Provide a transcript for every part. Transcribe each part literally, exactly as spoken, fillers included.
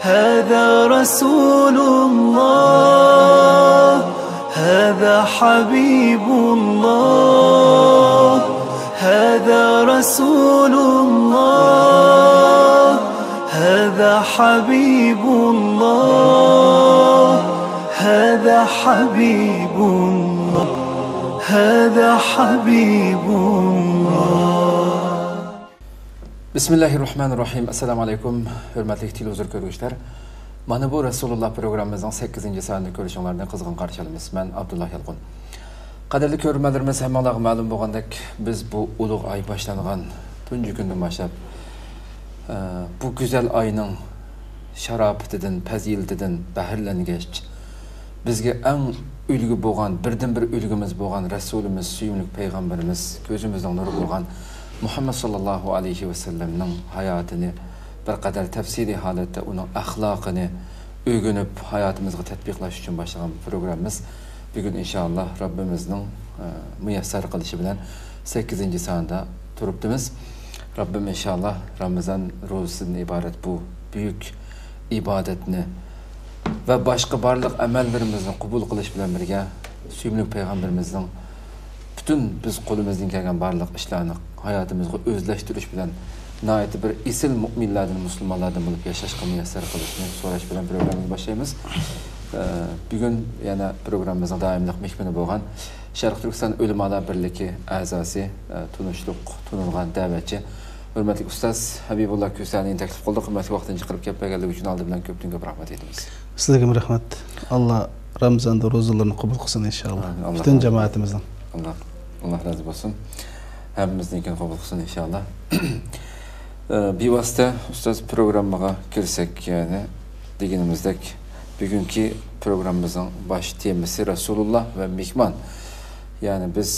هذا رسول الله، هذا حبيب الله، هذا رسول الله، هذا حبيب الله، هذا حبيب الله، هذا حبيب الله. بسم الله الرحمن الرحيم. السلام عليكم، ھۆرمەتلىك تېلېۋىزور كۆرگۈچىلەر. مانا بۇ رەسۇلۇللا پروگراممىمىزنىڭ سەككىزىنچى سانىنى كۆرۈشۈڭلارنى قىزغىن قارشى ئالىمىز. مەن ئابدۇللا يالقۇن. قەدىرلىك كۆرۈرمەنلىرىمىز، ھەممىڭلارغا مەلۇم بولغاندەك، بىز بۇ ئۇلۇغ ئاي باشلانغان تۇنجى كۈندىن باشلاپ، ئە، بۇ گۈزەل ئاينىڭ شاراپىتىدىن، پەزىلىتىدىن بەھرىلەنگەچ، بىزگە ئەڭ ئۈلگە بولغان، بىردىنبىر ئۈلگىمىز بولغان رەسۇلىمىز، سۆيۈملۈك پەيغەمبىرىمىز، كۆزىمىزنىڭ نۇرى بولغان مۇھەممەد ساللاللاھۇ ئەلەيھى ۋەسەللەمنىڭ ھاياتىنى بىر قەدەر تەپسىلىي ھالەتتە، ئۇنىڭ ئەخلاقىنى ئۆگىنىپ، ھاياتىمىزغا تەتبىقلاش ئۈچۈن باشلىغان بۇ پروگراممىمىز بۈگۈن ئىنشائاللا رەببىمىزنىڭ، ئە، مۇيەسسەر قىلىشى بىلەن سەككىزىنچى سانىدا تۇرۇپتىمىز. رەببىم ئىنشائاللا رامىزان روزىسىدىن ئىبارەت بۇ بۈيۈك ئىبادەتنى ۋە باشقا بارلىق ئەمەللىرىمىزنى قوبۇل قىلىش بىلەن بىرگە، سۆيۈملۈك پەيغەمبىرىمىزنىڭ پۈتۈن بىز قولىمىزدىن كەلگەن بارلىق ئىشلارنى ھاياتىمىزغا ئۆزلەشتۈرۈش بىلەن ناھايىتى بىر ئېسىل مۇئمىنلاردىن، مۇسۇلمانلاردىن بولۇپ ياشاشقا مۇيەسسەر قىلىشنى سوراش بىلەن پروگراممىمىزنى باشلايمىز. ئە، بۈگۈن يەنە پروگراممىمىزنىڭ دائىملىق مېھمىنى بولغان شەرقىي تۈركىستان ئۆلىمالار بىرلىكى ئەزاسى، ئە، تونۇشلۇق، تونۇلغان دەۋەتچى، ھۆرمەتلىك ئۇستاز ھەبىبۇللا كۆسەنىنى تەكلىپ قىلدۇق. ھۆرمەتلىك ۋاقتىنى چىقىرىپ كەپ بەرگەنلىكى ئۈچۈن ئالدى بىلەن كۆپتىن كۆپ رەھمەت ئېيتىمىز. سىزگىمۇ رەھمەت. ئاللا رامىزاندا روزىلىرىنى قوبۇل قىلسۇن، ئىنشائاللا. ئامىن. ئاللا پۈتۈن رازى بولسۇن. جامائىتىمىزنىڭ. ئاللا، ئاللا رازى بولسۇن. ھەممىمىزنىڭكىنى قوبۇل قىلسۇن، ئىنشائاللا. ئە، بىۋاسىتە ئۇستاز پروگراممىغا كىرسەك، يەنى دېگىنىمىزدەك، بۈگۈنكى پروگراممىمىزنىڭ باش تېمىسى رەسۇلۇللا ۋە مېھمان. يەنى بىز،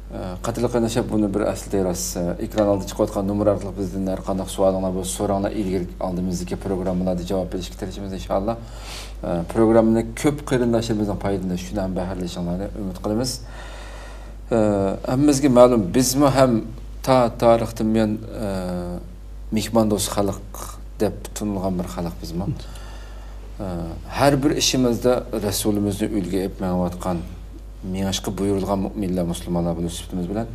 ئە، قەدىرلىك قېرىنداشلار، بۇنى بىر ئەسلىتەي راست، ئە، ئېكران ئالدىدا چىقىۋاتقان نومۇر ئارقىلىق بىزدىن ھەر قانداق سوئالىڭلار بولسا سوراڭلار، ئىلگىرى ئالدىمىزدىكى پروگراممىلاردا جاۋاب بېرىشكە تىرىشىمىز، ئىنشائاللا. ئە، پروگراممىنى كۆپ قېرىنداشلىرىمىزنىڭ پايدىلىنىشى ئۈچۈن ھەم بەھرىلىشىڭلارنى ئۈمىد قىلىمىز. ئە، ھەممىمىزگە مەلۇم، بىزمۇ ھەم تا تارىختىن بۇيان، ئە، مېھماندوست خەلق دەپ تونۇلغان بىر خەلق بىزمۇ. ئە، ھەر بىر ئىشىمىزدا رەسۇلىمىزنى ئۈلگە ئېلىپ مېڭىۋاتقان، مېڭىشقا بۇيرۇلغان مۇئمىنلەر، مۇسۇلمانلار بولۇش سۈپىتىمىز بىلەن،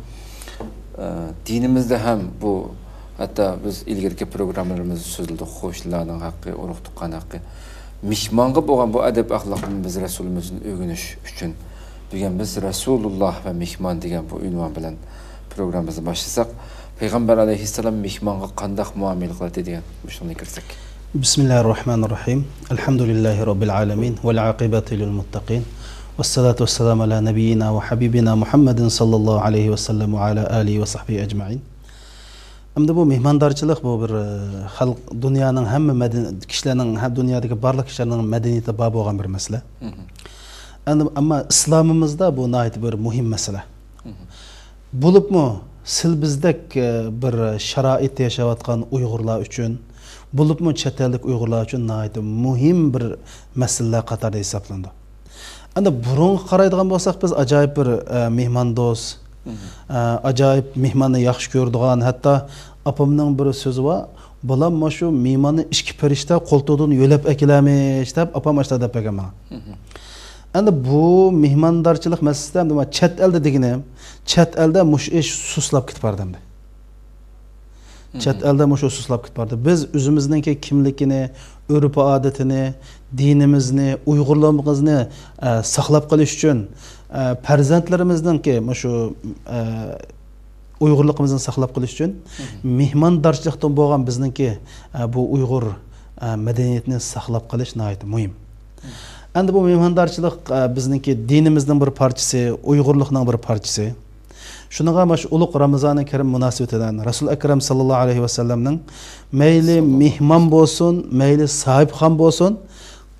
ئە، دىنىمىزدە ھەم بۇ، ھەتتا بىز ئىلگىرىكى پروگراممىلىرىمىزدا سۆزلىدۇق، قوشنىلارنىڭ ھەققى، ئۇرۇق-تۇغقان ھەققى. مېھمانغا بولغان بۇ ئەدەپ-ئەخلاقنى بىز رەسۇلىمىزدىن ئۆگىنىش ئۈچۈن، بۈگۈن بىز رەسۇلۇللا ۋە مېھمان دېگەن بۇ ئۇنۋان بىلەن پروگراممىمىزنى باشلىساق، پەيغەمبەر ئەلەيھىسسالام مېھمانغا قانداق مۇئامىلە قىلاتتى دېگەن مۇشۇنى كىرسەك. بسم الله الرحمن الرحيم. الحمد لله رب العالمين، والعاقبة للمتقين، والصلاة والسلام على نبينا وحبيبنا محمد صلى الله عليه وسلم وعلى آله وصحبه أجمعين. ئەمدى بۇ مېھماندارچىلىق، بۇ بىر، ئە، خەلق، دۇنيانىڭ ھەممە مەدەن-، كىشىلەرنىڭ، ھە، دۇنيادىكى بارلىق كىشىلەرنىڭ مەدەنىيىتىدە بار بولغان بىر مەسىلە. مم. ئەمدى، ئەمما ئىسلامىمىزدا بۇ ناھايىتى بىر مۇھىم مەسىلە. مم. بولۇپمۇ سىل بىزدەك، ئە، بىر شارائىتتا ياشاۋاتقان ئۇيغۇرلار ئۈچۈن، بولۇپمۇ چەت ئەلدىكى ئۇيغۇرلار ئۈچۈن ناھايىتى مۇھىم بىر مەسىلىلەر قاتارىدا ھېسابلىنىدۇ. ئەمدى بۇرۇنغا قارايدىغان بولساق، بىز ئاجايىپ بىر، ئە، مېھماندوست، مم. ئە، ئاجايىپ مېھماننى ياخشى كۆرىدىغان، ھەتتا ئاپامنىڭ بىر سۆزى بار، «بالام، مانا شۇ مېھماننى ئىككى پەرىشتە قولتۇقىدىن يۆلەپ ئەكېلەرمىش» دەپ ئاپام ئاشۇنداق دەپ بەرگەن ماڭا. مم. ئەمدى بۇ مېھماندارچىلىق مەسىلىسىدە ئەمدى مانا چەت ئەلدە دېگىنىم، چەت ئەلدە مۇشۇ ئىش سۇسلاپ كېتىپ بارىدۇ ئەمدى. چەت ئەلدە مۇشۇ سۇسلاپ كېتىپ بارىدۇ. بىز ئۆزىمىزنىڭكى كىملىكىنى، ئۆرپ-ئادىتىنى، دىنىمىزنى، ئۇيغۇرلۇقىمىزنى، ئە، ساقلاپ قېلىش ئۈچۈن، ئە، پەرزەنتلىرىمىزنىڭكى مۇشۇ، ئە، ئۇيغۇرلۇقىمىزنى ساقلاپ قېلىش ئۈچۈن مېھماندارچىلىقتىن بولغان بىزنىڭكى، ئە، بۇ ئۇيغۇر، ئە، مەدەنىيىتىنى ساقلاپ قېلىش ناھايىتى مۇھىم. ئەمدى بۇ مېھماندارچىلىق، ئە، بىزنىڭكى دىنىمىزنىڭ بىر پارچىسى، ئۇيغۇرلۇقنىڭ بىر پارچىسى. شۇنىڭغا مانا شۇ ئۇلۇغ رامىزانى كەرىم مۇناسىۋىتى بىلەن رەسۇل ئەكرەم ساللاللاھۇ ئەلەيھى ۋەسەللەمنىڭ مەيلى مېھمان بولسۇن، مەيلى ساھىبخان بولسۇن،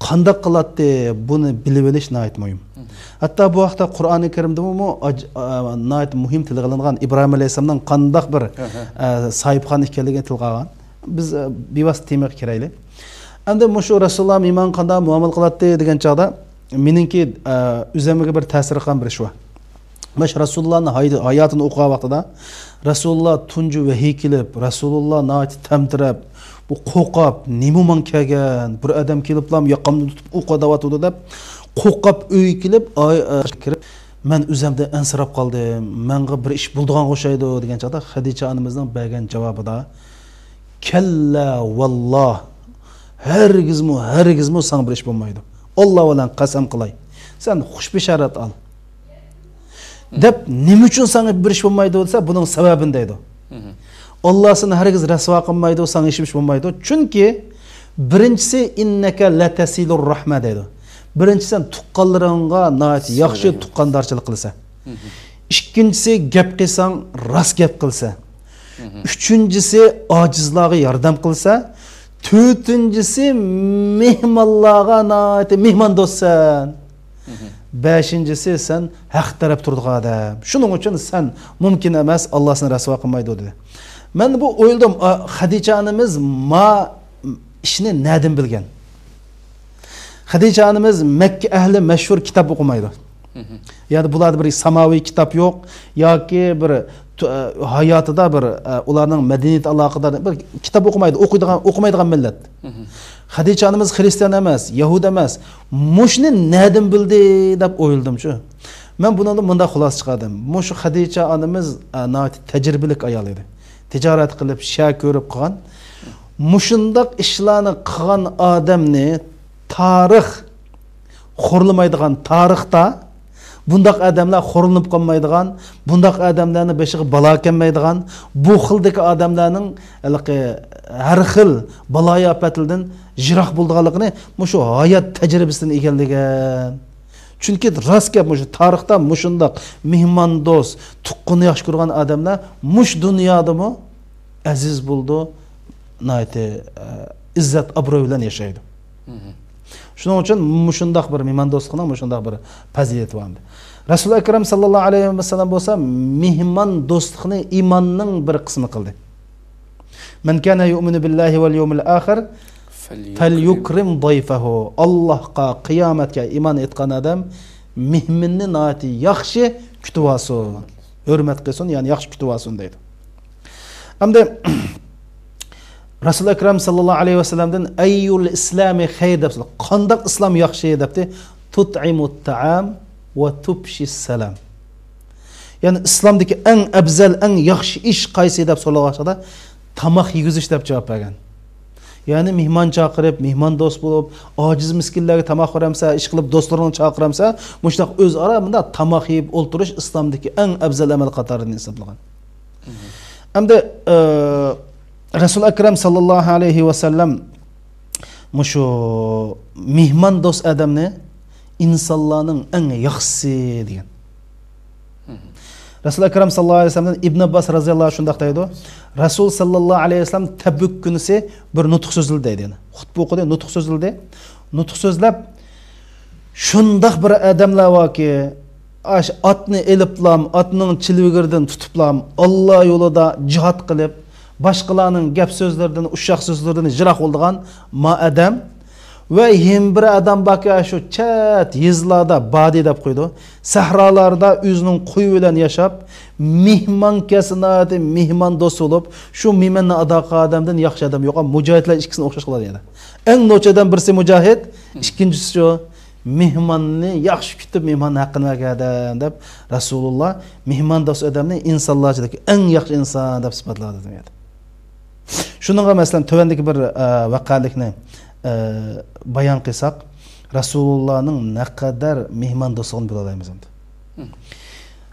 قانداق قىلاتتى، بۇنى بىلىۋېلىش ناھايىتى مۇھىم. ھەتتا بۇ ھەقتە قۇرئانى كەرىمدىمۇ ئاج-، ئا، ناھايىتى مۇھىم تىلغا ئېلىنغان ئىبراھىم ئەلەيھىسسالامنىڭ قانداق بىر، ئە، ساھىبخان ئىكەنلىكىنى تىلغا ئالغان. بىز، ئە، بىۋاسىتە تېمىغا كىرەيلى. ئەمدى مۇشۇ رەسۇلۇللا مېھمانغا قانداق مۇئامىلە قىلاتتى دېگەن چاغدا، مېنىڭكى، ئە، ئۆزۈمگە بىر تەسىر قىلغان بىر ئىش بار. ماش رەسۇلۇللانىڭ ھاي-، ھاياتىنى ئوقۇغان ۋاقتىدا، رەسۇلۇللا تۇنجى ۋەھىي كېلىپ، رەسۇلۇللا ناھايىتى تەمتىرەپ، بۇ قورقۇپ، نېمە ماڭا كەلگەن؟ بىر ئادەم كېلىپلا ياقامدىن تۇتۇپ ئوقۇ دەۋاتىدۇ دەپ، قورقۇپ ئۆيگە كېلىپ، ئاي-، ئاي-، كىرىپ، مەن ئۆزۈمدىن ئەنسىرەپ قالدىم، ماڭا بىر ئىش بولىدىغانغا ئوخشايدۇ دېگەن چاغدا خەدىچە ئانىمىزنىڭ بەرگەن جاۋابىدا، كەللا ۋاللا، ھەرگىزمۇ، ھەرگىزمۇ ساڭا بىر ئىش بولمايدۇ. ئاللا بىلەن قەسەم قىلاي، سەن خۇش بېشارەت ئال. دەپ، نېمە ئۈچۈن ساڭا بىر ئىش بولمايدۇ دېسە، بۇنىڭ سەۋەبىنى دەيدۇ. ئاللا سېنى ھەرگىز رەسۋا قىلمايدۇ، ساڭا ھېچ ئىش بولمايدۇ. چۈنكى بىرىنچىسى، ئىننەكە لەتەسىلۇر رەھمە دەيدۇ. بىرىنچى، سەن تۇغقانلىرىڭغا ناھايىتى ياخشى تۇغقاندارچىلىق قىلىسەن. ئىككىنچىسى، گەپ قىلساڭ راست گەپ قىلىسەن. ئۈچىنچىسى، ئاجىزلارغا ياردەم قىلىسەن. تۆتىنچىسى، مېھمانلارغا ناھايىتى مېھماندوستسەن. بەشىنچىسى، سەن ھەق تەرەپ تۇرىدىغان ئادەم. شۇنىڭ ئۈچۈن سەن مۇمكىن ئەمەس، ئاللا سېنى رەسۋا قىلمايدۇ، دېدى. مەن بۇ ئويلىدىم، ئا، خەدىچە ئانىمىز ما ئىشنى نەدىن بىلگەن؟ خەدىچە ئانىمىز مەككە ئەھلى مەشھۇر كىتاب ئوقۇمايدۇ. يەنى بۇلاردا بىر ساماۋىي كىتاب يوق، ياكى بىر تۇ-، ئە، ھاياتىدا بىر، ئە، ئۇلارنىڭ مەدەنىيەت ئالاقىدار بىر كىتاب ئوقۇمايدۇ، ئوقۇيدىغان، ئوقۇمايدىغان مىللەت. خەدىچە ئانىمىز خرىستىيان ئەمەس، يەھۇد ئەمەس. مۇشۇنى نەدىن بىلدى دەپ ئويلىدىمچۇ. مەن بۇنىڭدىن مۇنداق خۇلاسە چىقاردىم. مۇشۇ خەدىچە ئانىمىز، ئە، ناھايىتى تەجرىبىلىك ئايال ئىدى. تىجارەت قىلىپ، شەھەر كۆرۈپ قىلغان. مۇشۇنداق ئىشلارنى قىلغان ئادەمنى تارىخ خورلىمايدىغان، تارىختا بۇنداق ئادەملەر خورلىنىپ قالمايدىغان، بۇنداق ئادەملەرنىڭ بېشىغا بالا كەلمەيدىغان، بۇ خىلدىكى ئادەملەرنىڭ ھېلىقى ھەر خىل بالايىئاپەتلەردىن يىراق بولىدىغانلىقىنى مۇشۇ ھايات تەجرىبىسىدىن ئىگىلىگەن. چۈنكى راست گەپ، مۇشۇ تارىختا مۇشۇنداق مېھماندوست، تۇغقىنىنى ياخشى كۆرىدىغان ئادەملەر مۇشۇ دۇنيادىمۇ ئەزىز بولىدۇ، ناھايىتى، ئە، ئىززەت، ئابرۇي بىلەن ياشايدۇ. شۇنىڭ ئۈچۈن مۇشۇنداق بىر مېھماندوستلۇقنىڭ مۇشۇنداق بىر پەزىلىتى بار ئىدى. رەسۇل ئەكرەم ساللاللاھۇ ئەلەيھى ۋەسەللەم بولسا مېھماندوستلۇقنى ئىماننىڭ بىر قىسمى قىلدى. مەن كانە يۇئمىنۇ بىللاھى ۋەل يەۋمىل ئاخىر فەليۇكرىم ضەيفەھۇ. ئاللاھقا، قىيامەتكە ئىمان ئېيتقان ئادەم مېھمىنىنى ناھايىتى ياخشى كۈتۈۋالسۇن، ھۆرمەت قىلسۇن، يەنى ياخشى كۈتۈۋالسۇن دەيدۇ. ئەمدى رەسۇل ئەكرەم ساللاللاھۇ ئەلەيھى ۋەسەللەمدىن ئەييۇل ئىسلامى خەير دەپ سورىدى. قانداق ئىسلام ياخشى دەپتۇ. تۇتئىمۇت تائام ۋە تۇپشىس سالام. يەنى ئىسلامدىكى ئەڭ ئەۋزەل، ئەڭ ياخشى ئىش قايسى دەپ سورىغان ۋاقتىدا تاماق يېگۈزۈش دەپ جاۋاب بەرگەن. يەنى مېھمان چاقىرىپ، مېھماندوست بولۇپ، ئاجىز مىسكىنلەرگە تاماق بېرەمسە، ئىشقىلىپ دوستلىرىڭنى چاقىرامسە، مۇشۇنداق ئۆزئارا مۇنداق تاماق يەپ ئولتۇرۇش ئىسلامدىكى ئەڭ ئەۋزەل ئەمەل قاتارىدىن ھېسابلانغان. ئەمدى، ئى، رەسۇل ئەكرەم ساللاللاھۇ ئەلەيھى ۋەسەللەم مۇشۇ مېھماندوست ئادەمنى ئىنسانلارنىڭ ئەڭ ياخشىسى دېگەن. رەسۇل ئەكرەم ساللاللاھۇ ئەلەيھى ۋەسەللەمدىن ئىبن ئابباس رەزىياللاھۇ ئەنھۇ شۇنداق دەيدۇ، رەسۇل ساللاللاھۇ ئەلەيھى ۋەسەللەم تەبۈك كۈنىسى بىر نۇتۇق سۆزلىدى دەيدۇ. يەنى خۇتبە ئوقۇدى، نۇتۇق سۆزلىدى. نۇتۇق سۆزلەپ، شۇنداق بىر ئادەملەر باركى، ئاش ئاتنى ئېلىپلام، ئاتنىڭ چىلۋىگىرىدىن تۇتۇپلام، ئاللا يولىدا جىھاد قىلىپ، باشقىلارنىڭ گەپ سۆزلىرىدىن، ئۇششاق سۆزلىرىدىن يىراق بولىدىغان ما ئادەم ۋە يەنە بىر ئادەم باركى، شۇ چەت يېزىلاردا، بادى دەپ قويىدۇ، سەھرالاردا ئۆزىنىڭ قويى بىلەن ياشاپ، مېھمان كەلسە ناھايىتى مېھماندوست بولۇپ، شۇ مېھماننى ئادا قىلغان ئادەمدىن ياخشى ئادەم يوق. مۇجاھىدلار ئىككىسىنى ئوخشاش قىلىدۇ يەنە. ئەڭ نوچى ئادەم بىرسى مۇجاھىد، ئىككىنچىسى شۇ مېھماننى ياخشى كۈتۈپ، مېھماننىڭ ھەققىنى بەرگەن ئادەم دەپ رەسۇلۇللا مېھماندوست ئادەمنى ئىنسانلار ئىچىدىكى ئەڭ ياخشى ئىنسان دەپ سۈپەتلەۋاتىدۇ. شۇنىڭغا مەسىلەن، تۆۋەندىكى بىر، ئە، ۋەقەلىكنى، ئە، بايان قىلساق، رەسۇلۇللانىڭ نەقەدەر مېھماندوستلۇقىنى بىلەلەيمىز ئەمدى.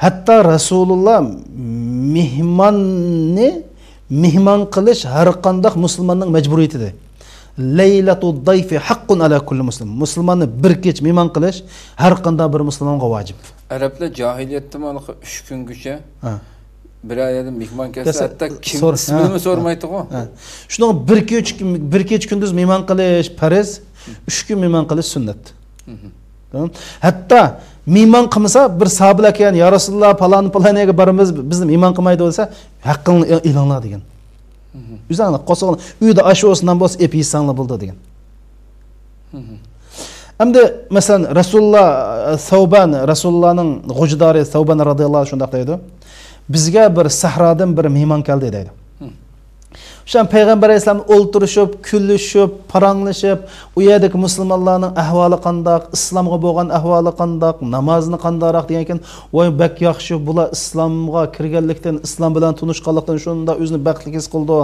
ھەتتا رەسۇلۇللا مېھماننى مېھمان قىلىش ھەر قانداق مۇسۇلماننىڭ مەجبۇرىيىتىدۇر. لەيلەتۇ ضەيفى ھەققۇن ئەلا كۇللى مۇسلىم. مۇسۇلماننى بىر كېچە مېھمان قىلىش ھەر قانداق بىر مۇسۇلمانغا ۋاجىپ. ئەرەبلەر جاھىلىيەتتىمۇ ھېلىقى ئۈچ كۈنگىچە ھە. بىرەر يەردىن مېھمان كەلسە، كەلسە، ھەتتا كىم سور-، ئىسمىنىمۇ ھە، سورىمايتتىغۇ. ھە. شۇنىڭ بىر كېچە، بىر كېچە كۈندۈز مېھمان قىلىش پەرز، ئۈچ كۈن مېھمان قىلىش سۈننەت. ھەتتا مېھمان قىلمىسا، بىر ساھابىلەر كەلگەن، يا رەسۇلۇللا، پالان، پالان يەرگە بارىمىز، بىزنى مېھمان قىلمايدۇ دېسە، ھەققىڭنى ئېلىڭلار دېگەن. ئۆزۈڭلار قوسۇڭلار، ئۆيدە ئاش بولسا، نان بولسا، ئېلىپ يېسەڭلار بولىدۇ دېگەن. ئەمدى، مەسىلەن، رەسۇلۇللا، سەۋبان، رەسۇلۇللانىڭ غوجىدارى سەۋبان رازىياللاھۇ ئەنھۇ شۇنداق دەيدۇ، بىزگە بىر سەھرادىن بىر مېھمان كەلدى دەيدۇ. شۇ پەيغەمبەر ئەلەيھىسسالام ئولتۇرۇشۇپ، كۈلۈشۈپ، پاراڭلىشىپ، ئۇ يەردىكى مۇسۇلمانلارنىڭ ئەھۋالى قانداق، ئىسلامغا بولغان ئەھۋالى قانداق، نامازنى قانداقراق دېگەنكىن، ۋاي، بەك ياخشى، بۇلار ئىسلامغا كىرگەنلىكتىن، ئىسلام بىلەن تونۇشقانلىقتىن شۇنداق ئۆزىنى بەختلىك ھېس قىلىدۇ،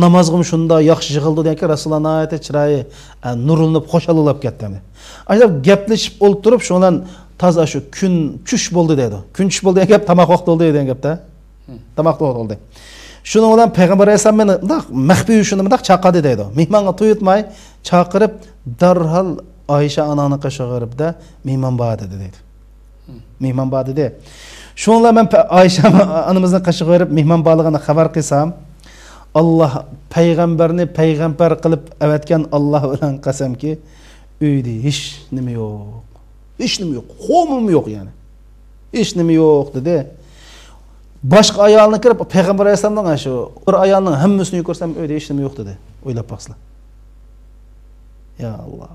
نامازغىمۇ شۇنداق ياخشى يىغىلىدۇ دېگەنكىن، رەسۇلۇللا ناھايىتى چىرايى، ئە، نۇرلىنىپ، خۇشال بولۇپ كەتتى. ئاشۇنداق گەپلىشىپ ئولتۇرۇپ، شۇنىڭ بىلەن تازا شۇ كۈن چۈش بولدى دەيدۇ. كۈن چۈش بولدى دېگەن گەپ تاماق ۋاقتى بولدى دېگەن گەپ-تە. تاماق ۋاقتى بولدى. شۇنىڭ بىلەن پەيغەمبەر ئەلەيھىسسالام مېنى مۇنداق مەخپىي يۈرۈشۈمدە مۇنداق چاقىردى دەيدۇ. مېھمانغا تويۇتماي چاقىرىپ، دەرھال ئائىشە ئاناڭنىڭ قېشىغا بېرىپ دە، مېھمان بار دېدى دەيدۇ. مېھمان بار دېدى. شۇنىڭ بىلەن مەن پە-، ئائىشە ئانىمىزنىڭ قېشىغا بېرىپ مېھمان بارلىقىنى خەۋەر قىلسام، ئاللا پەيغەمبەرنى پەيغەمبەر قىلىپ ئەۋەتكەن ئاللا بىلەن قەسەمكى، ئۆيدە ھېچ نېمە يوق. ھېچ نېمە يوق. خومۇم يوق يەنى. ھېچ نېمە يوق دېدى. باشقا ئايالنى كىرىپ، پەيغەمبەر ئەلەيھىسسالامنىڭ شۇ بىر ئايالنىڭ ھەممىسىنى كۆرسەم، ئۆيدە ھېچ نېمە يوق دېدى. ئويلاپ باقسىلا. يا ئاللا.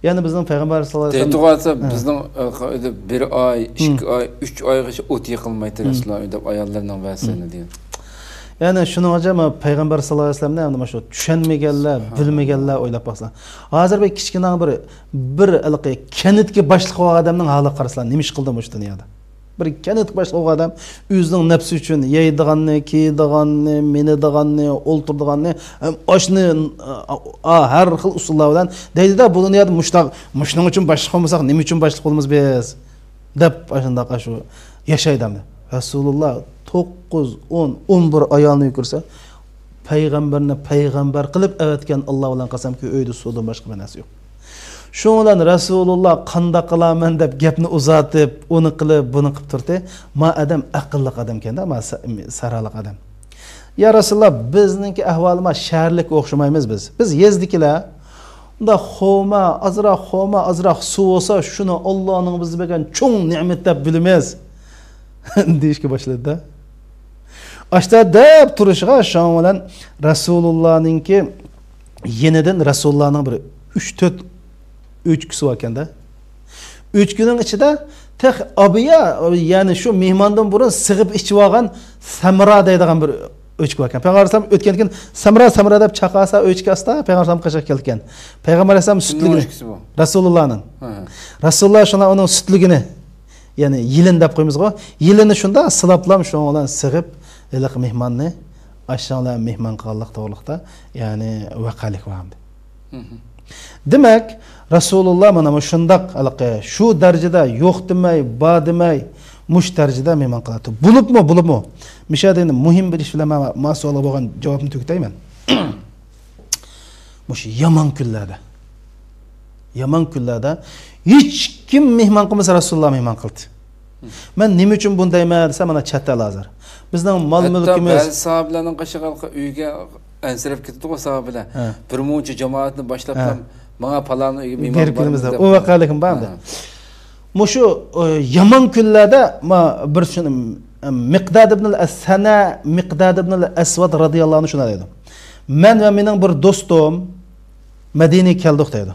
يەنى بىزنىڭ پەيغەمبەر ساللاللاھۇ ئەلەيھى ۋەسەللەم، دەيدىغۇ ئەسلى، ھە، بىزنىڭ، ئە، ئۆيدە بىر ئاي، ئىككى ئاي، ئۈچ ئايغىچە ئوت يېقىلمايتتى رەسۇلۇللا ئۆيدە ئاياللىرىنىڭ ۋەسىيىتىنى دېگەن. يەنى شۇنىڭغىچە مانا پەيغەمبەر ساللاللاھۇ ئەلەيھى ۋەسەللەمنى ئەمدى مانا شۇ چۈشەنمىگەنلەر، بىلمىگەنلەر ئويلاپ باقسا. ھازىر بىر كىچىككىنە بىر، بىر ھېلىقى كەنتكە باشلىق بولغان ئادەمنىڭ ھالىغا قارىسىلا، نېمە ئىش قىلدى مۇشۇ دۇنيادا؟ بىر كەنتكە باشلىق بولغان ئادەم ئۆزىنىڭ نەپسى ئۈچۈن يەيدىغاننى، كىيىدىغاننى، مىنىدىغاننى، ئولتۇرىدىغاننى، ھەم ئاشنى، ئا، ھەر خىل ئۇسۇللار بىلەن دەيدۇ-دە، بۇ دۇنيادا مۇشتاق، مۇشۇنىڭ ئۈچۈن باشلىق بولمىساق، نېمە ئۈچۈن باشلىق بولىمىز بىز؟ دەپ، ئاشۇنداق، ئاشۇ ياشايدۇ ئەمدى. رەسۇلۇللا توققۇز، ئون، ئون بىر ئايالنى كۆرسە، پەيغەمبەرنى پەيغەمبەر قىلىپ ئەۋەتكەن ئاللا بىلەن قەسەمكى، ئۆيدە سۇدىن باشقا بىر نەرسە يوق. شۇنىڭ بىلەن رەسۇلۇللا قانداق قىلارمەن دەپ گەپنى ئۇزارتىپ، ئۇنى قىلىپ، بۇنى قىلىپ تۇردى. ما ئادەم ئەقىللىق ئادەمكەن-دە، ما سە-، سەھرالىق ئادەم. يا رەسۇلۇللا، بىزنىڭكى ئەھۋالى ما شەھەرلىككە ئوخشىمايمىز بىز. بىز يېزىدىكىلەر. مۇنداق خورما، ئازراق خورما، ئازراق سۇ بولسا، شۇنى ئاللانىڭ بىزگە بەرگەن چوڭ نېمىت دەپ بىلىمىز. دېيىشكە باشلىدى-دە. ئاشتا دەپ تۇرۇشىغا شۇنىڭ بىلەن رەسۇلۇللانىڭكى يېنىدىن رەسۇلۇللانىڭ بىر ئۈچ تۆت ئۆچكىسى باركەن-دە. ئۆچكىنىڭ ئىچىدە تېخى ئابىيا، يەنى شۇ مېھماندىن بۇرۇن سىغىپ ئىچىۋالغان سەمرا دەيدىغان بىر ئۆچكە باركەن. پەيغەمبەر ئەلەيھىسسالام ئۆتكەندىن كېيىن، سەمرا، سەمرا دەپ چاقىرسا ئۆچكە ئاستا پەيغەمبەر ئەلەيھىسسالام قېشىغا كېلىدىكەن. پەيغەمبەر ئەلەيھىسسالام سۈتلۈكىنى، رەسۇلۇللانىڭ. رەسۇلۇللا شۇنداق ئۇنىڭ سۈتلۈكىنى، يەنى يېلىن دەپ قويىمىزغۇ. يېلىنى شۇنداق سىلاپلام شۇنىڭ بىلەن سىغىپ، ھېلىقى مېھماننى ئاشۇنىڭ بىلەن مېھمان قىلغانلىق توغرىلىقتا، يەنى ۋەقەلىك بار ئەمدى. دېمەك، رەسۇلۇللا مانا مۇشۇنداق ھېلىقى شۇ دەرىجىدە يوق دېمەي، بار دېمەي، مۇشۇ دەرىجىدە مېھمان قىلاتتى. بولۇپمۇ، بولۇپمۇ، مۇشۇ يەردە ئەمدى مۇھىم بىر ئىش بىلەن مانا، مانا سوئالغا بولغان جاۋابنى تۈگىتەي مەن. مۇشۇ يامان كۈنلەردە، يامان كۈنلەردە ھېچكىم مېھمان قىلمىسا، رەسۇلۇللا مېھمان قىلدى. مەن نېمە ئۈچۈن بۇنى دەيمەن دېسە، مانا چەت ئەل ھازىر. بىزنىڭ مال ھەتتا مۈلكىمىز، بەزى ساھابىلەرنىڭ قېشىغا ئۆيگە ئەنسىرەپ كېتىدىغۇ ساھابىلەر. ھە. بىر مۇنچە جامائەتنى باشلاپلا، ھە، ماڭا پالانى ئۆيگە مېھمان بارمىدى دەپ. ئۇ ۋەقەلىكىم بار ئەمدى. ھە. مۇشۇ، ئە، يامان كۈنلەردە ما بىر شۇنى، ئە، مىقداد ئىبنۇل ئەس-، سەنە مىقداد ئىبنۇل ئەسۋەد رازىياللاھۇ ئەنھۇ شۇنداق دەيدۇ. مەن ۋە مېنىڭ بىر دوستۇم مەدىنىگە كەلدۇق دەيدۇ.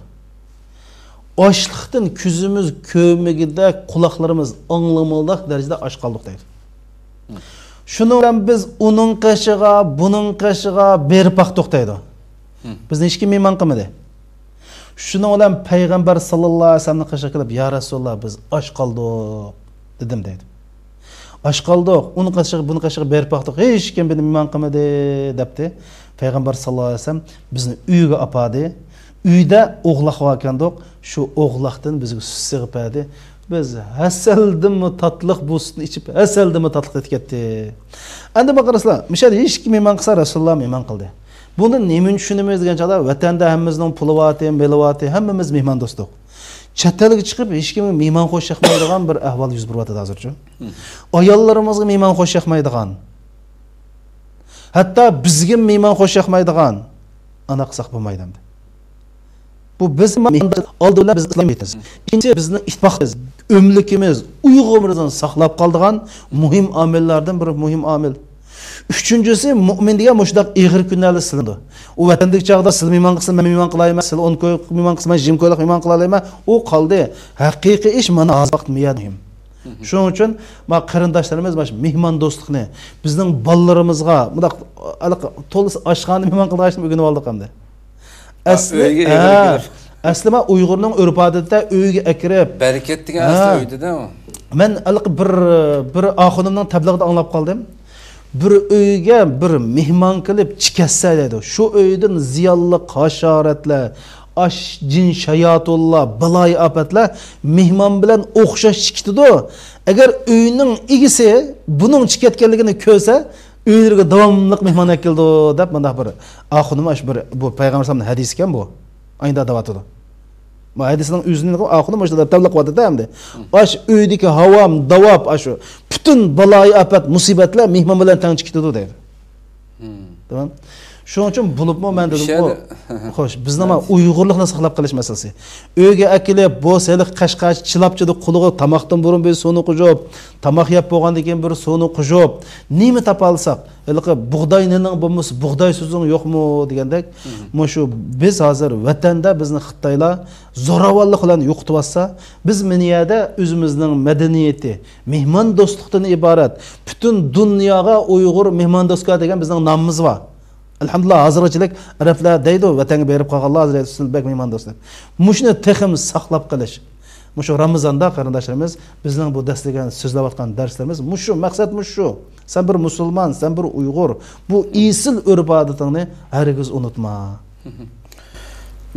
ئاچلىقتىن كۆزىمىز كۆرمىگۈدەك، قۇلاقلىرىمىز ئاڭلىمىغۇدەك دەرىجىدە ئاچ قالدۇق دەيدۇ. شۇنىڭ بىلەن بىز ئۇنىڭ قېشىغا، بۇنىڭ قېشىغا بېرىپ باقتۇق دەيدۇ. بىزنى ھېچكىم مېھمان قىلمىدى. شۇنىڭ بىلەن پەيغەمبەر ساللاللاھۇ ئەلەيھى ۋەسەللەمنىڭ قېشىغا كېلىپ، يا رەسۇلاللا، بىز ئاچ قالدۇق، دېدىم دەيدۇ. ئاچ قالدۇق، ئۇنىڭ قېشىغا، بۇنىڭ قېشىغا بېرىپ باقتۇق، ھېچكىم بىزنى مېھمان قىلمىدى، دەپتۇ. پەيغەمبەر ساللاللاھۇ ئەلەيھى ۋەسەللەم بىزنى ئۆيىگە ئاپاردى. ئۆيدە ئوغلاق باركەندۇق، شۇ ئوغلاقتىن بىزگە سۈت سېغىپ بەردى. بىز ھەسەلدىنمۇ تاتلىق بۇ سۈتنى ئىچىپ، ھەسەلدىنمۇ تاتلىق تېتىپ كەتتى. ئەمدى بۇ قارىسىلا، مۇشۇ يەردە ھېچكىم مېھمان قىلسا، رەسۇلۇللا مېھمان قىلدى. بۇندىن نېمىنى چۈشىنىمىز دېگەن چاغدا، ۋەتەندە ھەممىمىزنىڭ پۇلى بارتى، مېلى بارتى، ھەممىمىز مېھماندوستۇق. چەت ئەلگە چىقىپ، ھېچكىمگە مېھمان خوش ياقمايدىغان بىر ئەھۋال يۈز بېرىۋاتىدۇ ھازىرچۇ. ئاياللىرىمىزغا مېھمان خوش ياقمايدىغان، ھەتتا بىزگە مېھمان خوش ياقمايدىغان، ئانداق قىلساق بولمايدۇ ئەمدى. بۇ بىز ئالدى بىلەن بىز ئىسلام دۆلىتىمىز. ئىككىنچى، بىزنىڭ ئىتتىپاقىمىز، ئۆملۈكىمىز، ئۇيغۇرلىرىمىزنى ساقلاپ قالىدىغان مۇھىم ئامىللاردىن بىر مۇھىم ئامىل. ئۈچىنچىسى، مۇئمىن دېگەن مۇشۇنداق ئېغىر كۈنلەردە سىلىنىدۇ. ئۇ ۋەتەندىكى چاغدا سىلى مېھمان قىلسا، مەن مېھمان قىلالايمەن، سىلى ئون كويلۇق مېھمان قىلسا، مەن يىگىرمە كويلۇق مېھمان قىلالايمەن. ئۇ قالدى. ھەقىقىي ئىش مانا ھازىر ۋاقىت مۇھىم. شۇنىڭ ئۈچۈن ما قېرىنداشلىرىمىز مانا شۇ مېھماندوستلۇقنى بىزنىڭ بالىلىرىمىزغا مۇنداق ھېلىقى تولىسى ئاشخانىدا مېھمان قىلىدىغان ئىشنى ئۆگىنىۋالدۇق ئەمدى. ئەسلى، ئۆيگە ھە، ئەكىرىپ. ئەسلى ما ئۇيغۇرنىڭ ئۆرپ-ئادىتىدە ئۆيگە ئەكىرىپ، بەرىكەت دېگەن ھە. ئەسلى ئۆيدىدە. مەن ھېلىقى بىر، بىر ئاخۇنۇمنىڭ تەبلىغىدا ئاڭلاپ قالدىم. بىر ئۆيگە بىر مېھمان كېلىپ چىكەتسە دەيدۇ. شۇ ئۆيدىن زىيانلىق ھاشارەتلەر، ئاش، جىن، شاياتۇنلار، بالايىئاپەتلەر مېھمان بىلەن ئوخشاش چىكىتىدۇ. ئەگەر ئۆينىڭ ئىگىسى بۇنىڭ چىكەتكەنلىكىنى كۆرسە، ئۆيلىرىگە داۋاملىق مېھمان ئەكېلىدۇ، دەپ مۇنداق بىر ئاخۇنۇم، ئاشۇ بىر، بۇ پەيغەمبەر ئەلەيھىسسالامنىڭ ھەدىسى ئىكەن بۇ. ئاينىدا دەۋاتىدۇ. بۇ ھەدىسنىڭ ئۆزىنى ئاخۇنۇم مۇشۇ دەپ تەبلىغ قىلىۋاتىدۇ ئەمدى. ئاش ئۆيدىكى ھاۋام، داۋاپ، ئاشۇ پۈتۈن بالايىئاپەت، مۇسىبەتلەر مېھمان بىلەن تەڭ چىكىتىدۇ دەيدۇ. تامام. شۇنىڭ ئۈچۈن بولۇپمۇ مەن دېدىمغۇ، خوش، بىزنىڭ مانا ئۇيغۇرلۇقنى ساقلاپ قېلىش مەسىلىسى. ئۆيگە ئەكېلىپ، بۇ سېلىق قەشقەرچە چىلاپچىدا قۇلىقىغا تاماقتىن بۇرۇن بىر سۇنى قۇژۇپ، تاماق يەپ بولغاندىن كېيىن بىر سۇنى قۇژۇپ، نېمە تاپالىساق، ھېلىقى بۇغداي نېنىڭ بولمىسا، بۇغداي سۆزۈڭ يوقمۇ دېگەندەك، مۇشۇ بىز ھازىر ۋەتەندە بىزنى خىتايلار زوراۋانلىق بىلەن يوقىتىۋاتسا، بىز مانا يەردە ئۆزىمىزنىڭ مەدەنىيىتى، مېھماندوستلۇقتىن ئىبارەت، پۈتۈن دۇنياغا ئۇيغۇر مېھماندوستكا دېگەن بىزنىڭ نامىمىز بار. ئەلھەمدۇلىللا، ھازىرغىچىلىك ئەرەبلەر دەيدۇ، ۋەتەنگە بېرىپ قالغانلار ھازىر ئېيتسۇن بەك مېھماندوست دەپ. مۇشۇنى تېخىمۇ ساقلاپ قېلىش. مۇشۇ رامىزاندا قېرىنداشلىرىمىز، بىزنىڭ بۇ دەسلىگەن سۆزلەۋاتقان دەرسلىرىمىز مۇشۇ، مەقسەت مۇشۇ. سەن بىر مۇسۇلمان، سەن بىر ئۇيغۇر. بۇ ئېسىل ئۆرپ-ئادىتىڭنى ھەرگىز ئۇنتۇما.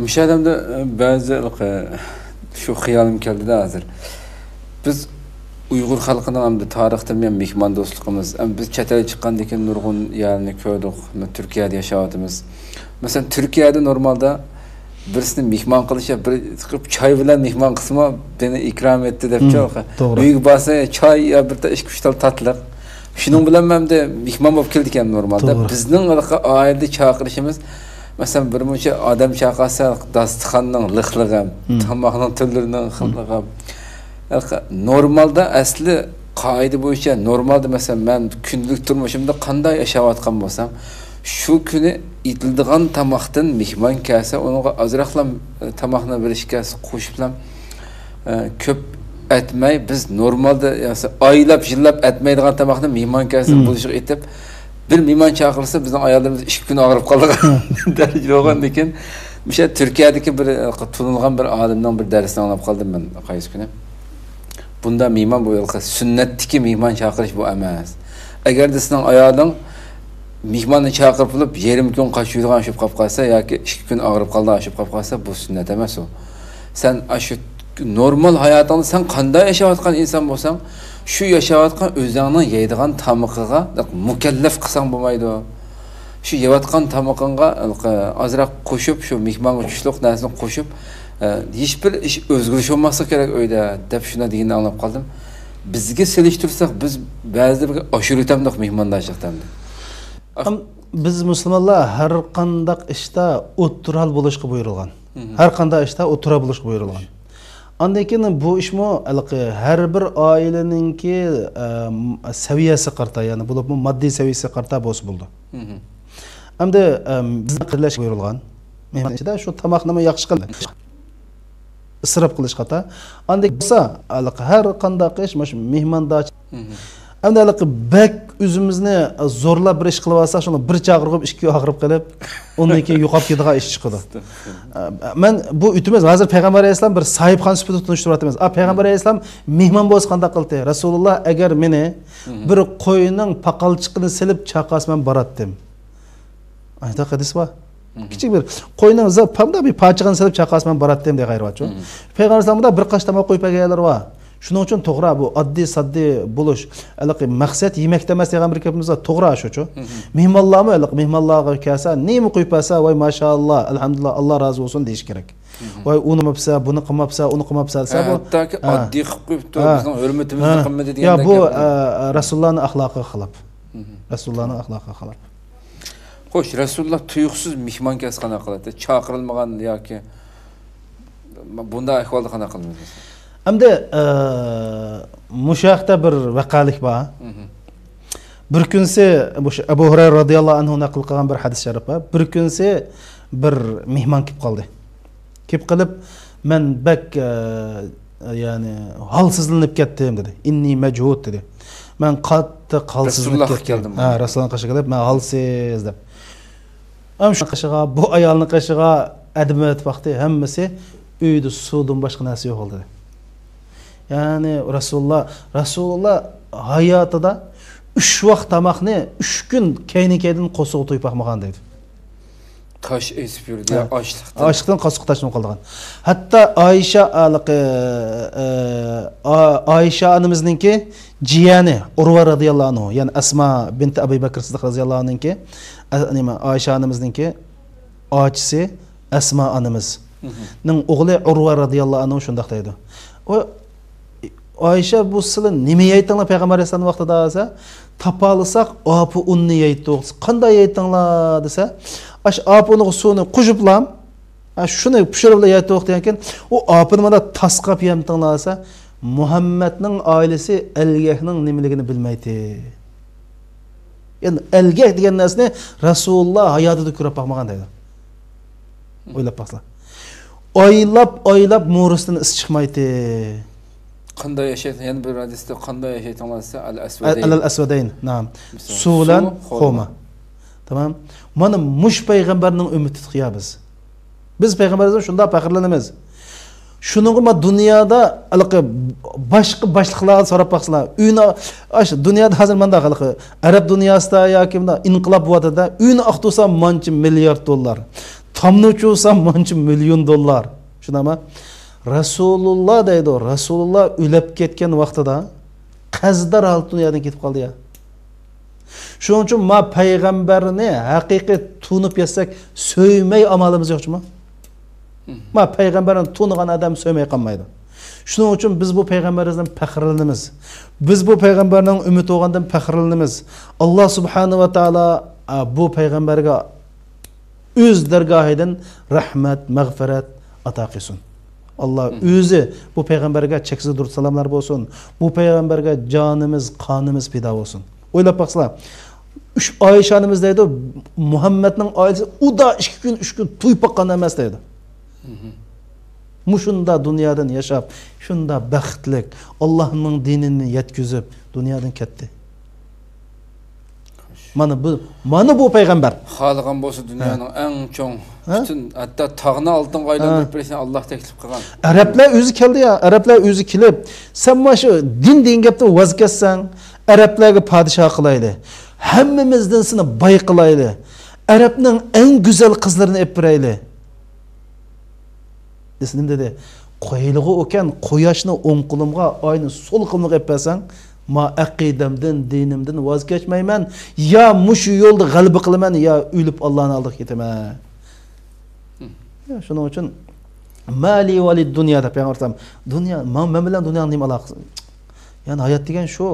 مۇشۇ ئادەمدە، ئە، بەزى، ئە، شۇ خىيالىم كەلدىدە ھازىر. بىز ئۇيغۇر خەلقىنىڭ ئەمدى تارىختىن بۇيان مېھماندوستلۇقىمىز، ئەم، بىز چەت ئەلگە چىققاندىن كېيىن نۇرغۇن يەرنى كۆردۇق. مەن تۈركىيەدە ياشاۋاتىمىز. مەسىلەن، تۈركىيەدە نورمالدا بىرسىنى مېھمان قىلىش، بىر چىقىپ چاي بىلەن مېھمان قىلسىمۇ، بېنى ئىكرام ئېتتى دەپ، مم، چوقۇم توغرا. ئۆيگە بارسا، چاي يا بىر تا-، ئىككى، ئۈچ تال تاتلىق. شۇنىڭ بىلەن مەن ئەمدى مېھمان بولۇپ كېلىدىكەن نورمالدا. توغرا. بىزنىڭ ھېلىقى ئائىلىدە چاقىرىشىمىز، مەسىلەن، بىر مۇنچە ئادەم چاقىرسا، داستىخاننىڭ لىقلىقى، مم، تاماقنىڭ تۈرلىرىنىڭ، مم، خىللىقى. ھېلىقى نورمالدا ئەسلى قائىدە بويىچە، نورمالدا، مەسىلەن، مەن كۈندىلىك تۇرمۇشۇمدا قانداق ياشاۋاتقان بولسام، شۇ كۈنى ئېتىلىدىغان تاماقتىن مېھمان كەلسە، ئۇنىڭغا ئازراقلا، ئە، تاماقنى بېرىشكە قوشۇپلا، ئە، كۆپ ئەتمەي، بىز نورمالدا، يا، ئايلاپ، يىللاپ ئەتمەيدىغان تاماقنى مېھمان كەلسە، مم، بولۇشىغا ئېتىپ، بىر مېھمان چاقىرسا، بىزنىڭ ئاياللىرىمىز ئىككى كۈن ئاغرىپ قالىدىغان دەرىجىدە بولغاندىن كېيىن، مۇشۇ تۈركىيەدىكى بىر، ئە، تونۇلغان بىر ئالىمنىڭ بىر دەرسىنى ئاڭلاپ قالدىم مەن قايسى كۈنى. بۇندا مېھمان بۇ ھېلىقى سۈننەتتىكى مېھمان چاقىرىش بۇ ئەمەس. ئەگەردە سېنىڭ ئايالىڭ مېھماننى چاقىرىپ بولۇپ، يېرىم كۈن قاچۇرىدىغان ئاشىپ قاپ قالسا ياكى ئىككى كۈن ئاغرىپ قالىدىغان ئاشىپ قاپ قالسا، بۇ سۈننەت ئەمەس ئۇ. سەن ئاشۇ نورمال ھاياتىڭدا سەن قانداق ياشاۋاتقان ئىنسان بولساڭ، شۇ ياشاۋاتقان ئۆزۈڭنىڭ يەيدىغان تامىقىغا مۇكەللەپ قىلساڭ بولمايدۇ. شۇ يەۋاتقان تامىقىڭغا ئازراق قوشۇپ، شۇ مېھمانغا چۈشلۈك نەرسىنى قوشۇپ، ئە، ھېچبىر ئىش ئۆزگىرىش بولماسلىقى كېرەك ئۆيدە، دەپ شۇنداق دېگىنىنى ئاڭلاپ قالدىم. بىزگە سېلىشتۇرساق، بىز بەزىدە بىر ئاشۇرۇۋېتەمدۇق مېھماندارچىلىقتا ئەمدى. ئەم، بىز مۇسۇلمانلار ھەر قانداق ئىشتا ئوتتۇرا ھال بولۇشقا بۇيرۇلغان. مم. ھەر قانداق ئىشتا ئوتتۇرا بولۇشقا بۇيرۇلغان. ئاندىن كېيىن بۇ ئىشمۇ ھېلىقى ھەر بىر ئائىلىنىڭكى، ئەم، سەۋىيەسىگە قارىتا، يەنى بولۇپمۇ ماددىي سەۋىيەسىگە قارىتا بولسا بولىدۇ. مم. ئەمدى، ئەم، بىزنى قەدىرلەشكە بۇيرۇلغان. مېھمان ئىچىدە شۇ تاماقنىمۇ ياخشى قىل. ئىسراپ قىلىش خاتا. ئاندىن بولسا، ھېلىقى ھەر قانداق ئىش، مانا شۇ مېھماندارچىلىق. مم. ئەمدى ھېلىقى بەك ئۆزىمىزنى زورلاپ بىر ئىش قىلىۋالساق، شۇنى بىر چاقىرغۇپ، ئىككى ئاغرىپ قېلىپ، ئۇنىڭ كېيىن يوقاپ كېتىدىغان ئىش چىقىدۇ. ئە، مەن بۇ ئۆتىمىز، ھازىر پەيغەمبەر ئەلەيھىسسالام بىر ساھىبخان سۈپىتىدە تونۇشتۇرۇۋاتىمىز. ئا، پەيغەمبەر ئەلەيھىسسالام مېھمان بولسا قانداق قىلدى؟ رەسۇلۇللا ئەگەر مېنى، مم، بىر قوينىڭ پاقالچىقىنى سېلىپ چاقىرسا، مەن باراتتىم. ئايدا ھەدىس بار. مم. كىچىك بىر قوينىڭ زا-، پەمدە بىر پاچىقىنى سېلىپ چاقىرسا، مەن باراتتىم دېگەن غەيرى بارچۇ. مم. پەيغەمبەر ئەلەيھىسسالامدا بىر قاچ تاماق قويۇپ بەرگەنلەر بار. شۇنىڭ ئۈچۈن توغرا، بۇ ئاددىي ساددىي بولۇش، ھېلىقى مەقسەت يېمەكتە ئەمەس دېگەن بىر گېپىمىز بار. توغرا شۇچۇ. مم. مېھمانلارمۇ ھېلىقى مېھمانلارغا كەلسە، نېمە قويۇپ بەرسە، ۋاي ماشائاللا، ئەلھەمدۇلىللا، ئاللا رازى بولسۇن دېيىش كېرەك. مم. ۋاي ئۇنى قىلماپسە، بۇنى قىلماپسە، ئۇنى قىلماپسە دېسە، ھە، بۇ، ھەتتاكى ھە. ئاددىي قىلىپ قويۇپتۇ، ھە. بىزنىڭ ھۆرمىتىمىزنى، ھە، قىلمىدى يا دېگەندەك بۇ، گەپلەر. ئە، رەسۇلۇللانىڭ ئەخلاقىغا خىلاپ. مم. رەسۇلۇللانىڭ ئەخلاقىغا خىلاپ. خوش، رەسۇلۇللا تۇيۇقسىز مېھمان كەلسە قانداق قىلاتتى؟ چاقىرىلمىغان ياكى بۇنداق ئەھۋالدا قانداق قىلىمىز؟ ئەمدى، ئە، مۇشۇ ھەقتە بىر ۋەقەلىك بار. مم. بىر كۈنسى، مۇشۇ ئەبۇ ھۇرەيرە رازىياللاھۇ ئەنھۇ نەقىل قىلغان بىر ھەدىس شەرىپ بار. بىر كۈنسى بىر مېھمان كېلىپ قالدى. كېلىپ قېلىپ، مەن بەك، ئە، يەنى ھالسىزلىنىپ كەتتىم دېدى. «ئىننى مەجھۇد» دېدى. مەن قاتتىق ھالسىزلىنىپ رەسۇلۇللاھقا كەتتىم. كەلدىم. ھە، رەسۇلۇللاھنىڭ قېشىغا كېلىپ، مەن ھالسىز دەپ. ئەم شۇ قېشىغا، بۇ ئايالنىڭ قېشىغا ئەدىمىۋېتىپ باقتى، ھەممىسى ئۆيدە سۇدىن باشقا نەرسە يوق دېدى. يەنى رەسۇلۇللا، رەسۇلۇللا ھاياتىدا ئۈچ ۋاق تاماقنى ئۈچ كۈن كەينى-كەينىدىن قورسىقىغا تويۇپ باقمىغان دەيدۇ. تاش ئېسىپ يۈردى، ھە. ئاچلىقتىن. ئاچلىقتىن قورسىقى تاش بولۇپ قالىدىغان. ھەتتا ئايشا، ھېلىقى، ئە، ئا-، ئايشا ئانىمىزنىڭكى جىيەنى ئۇرۋا رازىياللاھۇ ئەنھۇ، يەنى ئەسما بىنتى ئەبۇ بەكرى سىددىق رازىياللاھۇ ئەنھۇنىڭكى، ئە، نېمە، ئايشا ئانىمىزنىڭكى ئاچىسى ئەسما ئانىمىزنىڭ ئوغلى ئۇرۋا رازىياللاھۇ ئەنھۇ شۇنداق دەيدۇ. ئۇ، ئايشە، بۇ سىلەر نېمە يەيتىڭلار پەيغەمبەر ئەلەيھىسسالام ۋاقتىدا دېسە، تاپالىساق ئاپا ئۇننى يەيتتۇق. قانداق يەيتىڭلار دېسە، ئاش ئاپا ئۇنىغا سۇنى قوشۇپلا، ھە، شۇنى پىشۇرۇپلا يەيتتۇق دېگەنكىن، ئۇ ئاپىنى مانا تاسقاپ يەمتىڭلار دېسە، مۇھەممەدنىڭ ئائىلىسى ئەلگەكنىڭ نېمىلىكىنى بىلمەيتتى. يەنى ئەلگەك دېگەن نەرسىنى رەسۇلۇللا ھاياتىدا كۆرۈپ باقمىغان دەيدۇ. ئويلاپ باقسىلا. ئايلاپ، ئايلاپ مورىسىدىن ئىس چىقمايتتى. قانداق ياشايتتى؟ يەنە بىر ھەدىستە قانداق ياشايتتىڭلار دېسە، ئەل ئەسۋەدەين. ئەل ئەسۋەدەين، نام. سۇ بىلەن خورما. تامام. مانا مۇشۇ پەيغەمبەرنىڭ ئۈممىتىدۇق يا بىز. بىز پەيغەمبەرىمىز بىلەن شۇنداق پەخىرلىنىمىز. شۇنىڭغا ما دۇنيادا ھېلىقى باشقا باشلىقلارغا سوراپ باقسىلا، ئۆينى، ئاش، دۇنيادا ھازىر مانداق ھېلىقى ئەرەب دۇنياسىدا ياكى مۇنداق ئىنقىلاب بولۇۋاتىدۇ، ئۆينى ئاقتۇرسا مانچە مىليارد دوللار، تامنى ئۆچۈرسا مانچە مىليون دوللار. شۇنداقمۇ؟ رەسۇلۇللا دەيدۇ، رەسۇلۇللا ئۆلۈپ كەتكەن ۋاقتىدا قەرزدار ھالەتتە دۇنيادىن كېتىپ قالدى يا. شۇنىڭ ئۈچۈن ما پەيغەمبەرنى ھەقىقىي تونۇپ يەتسەك، سۆيمەي ئامالىمىز يوق جۇمۇ. ما پەيغەمبەرنى تونۇغان ئادەم سۆيمەي قالمايدۇ. شۇنىڭ ئۈچۈن بىز بۇ پەيغەمبىرىمىزدىن پەخىرلىنىمىز. بىز بۇ پەيغەمبەرنىڭ ئۈممىتى بولغاندىن پەخىرلىنىمىز. ئاللا سۇبھانەھۇ ۋە تائالا، ئا، بۇ پەيغەمبەرگە ئۆز دەرگاھىدىن رەھمەت، مەغپىرەت ئاتا قىلسۇن. ئاللا ئۆزى بۇ پەيغەمبەرگە چەكسىز دۇرۇت سالاملار بولسۇن. بۇ پەيغەمبەرگە جانىمىز، قانىمىز پىدا بولسۇن. ئويلاپ باقسىلا، ئۈچ ئايشە ئانىمىز دەيدۇ، مۇھەممەدنىڭ ئائىلىسى ئۇدا ئىككى كۈن، ئۈچ كۈن توي باققان ئەمەس دەيدۇ. مۇشۇندا دۇنيادىن ياشاپ، شۇندا بەختلىك، ئاللانىڭ دىنىنى يەتكۈزۈپ دۇنيادىن كەتتى. مانا بۇ، مانا بۇ پەيغەمبەر. خالىغان بولسا دۇنيانىڭ ئەڭ چوڭ، پۈتۈن، ھەتتا تاغنى ئالتۇنغا ئايلاندۇرۇپ بېرىشنى ئاللا تەكلىپ قىلغان. ئەرەبلەر ئۆزى كەلدى يا، ئەرەبلەر ئۆزى كېلىپ، سەن مانا شۇ دىن دېگەن گەپتىن ۋاز كەچسەڭ، ئەرەبلەرگە پادىشاھ قىلايلى. ھەممىمىزدىن سېنى باي قىلايلى. ئەرەبنىڭ ئەڭ گۈزەل قىزلىرىنى ئېلىپ بېرەيلى. دېسە نېمە دېدى؟ قويلىغۇ ئۇكەن، قۇياشنى ئوڭ قولۇمغا، ئاينى سول قولۇمغا ئېلىپ بەرسەڭ، ما ئەقىدەمدىن، دىنىمدىن ۋاز كەچمەيمەن، يا مۇشۇ يولدا غەلىبە قىلىمەن، يا ئۆلۈپ ئاللانىڭ ئالدىغا كېتىمەن. يا، شۇنىڭ ئۈچۈن، مالى وللدنيا دەپ پەيغەمبەر ئەلەيھىسسالام، دۇنيا، ماڭا، مەن بىلەن دۇنيانىڭ نېمە ئالاقىسى؟ يەنى ھايات دېگەن شۇ.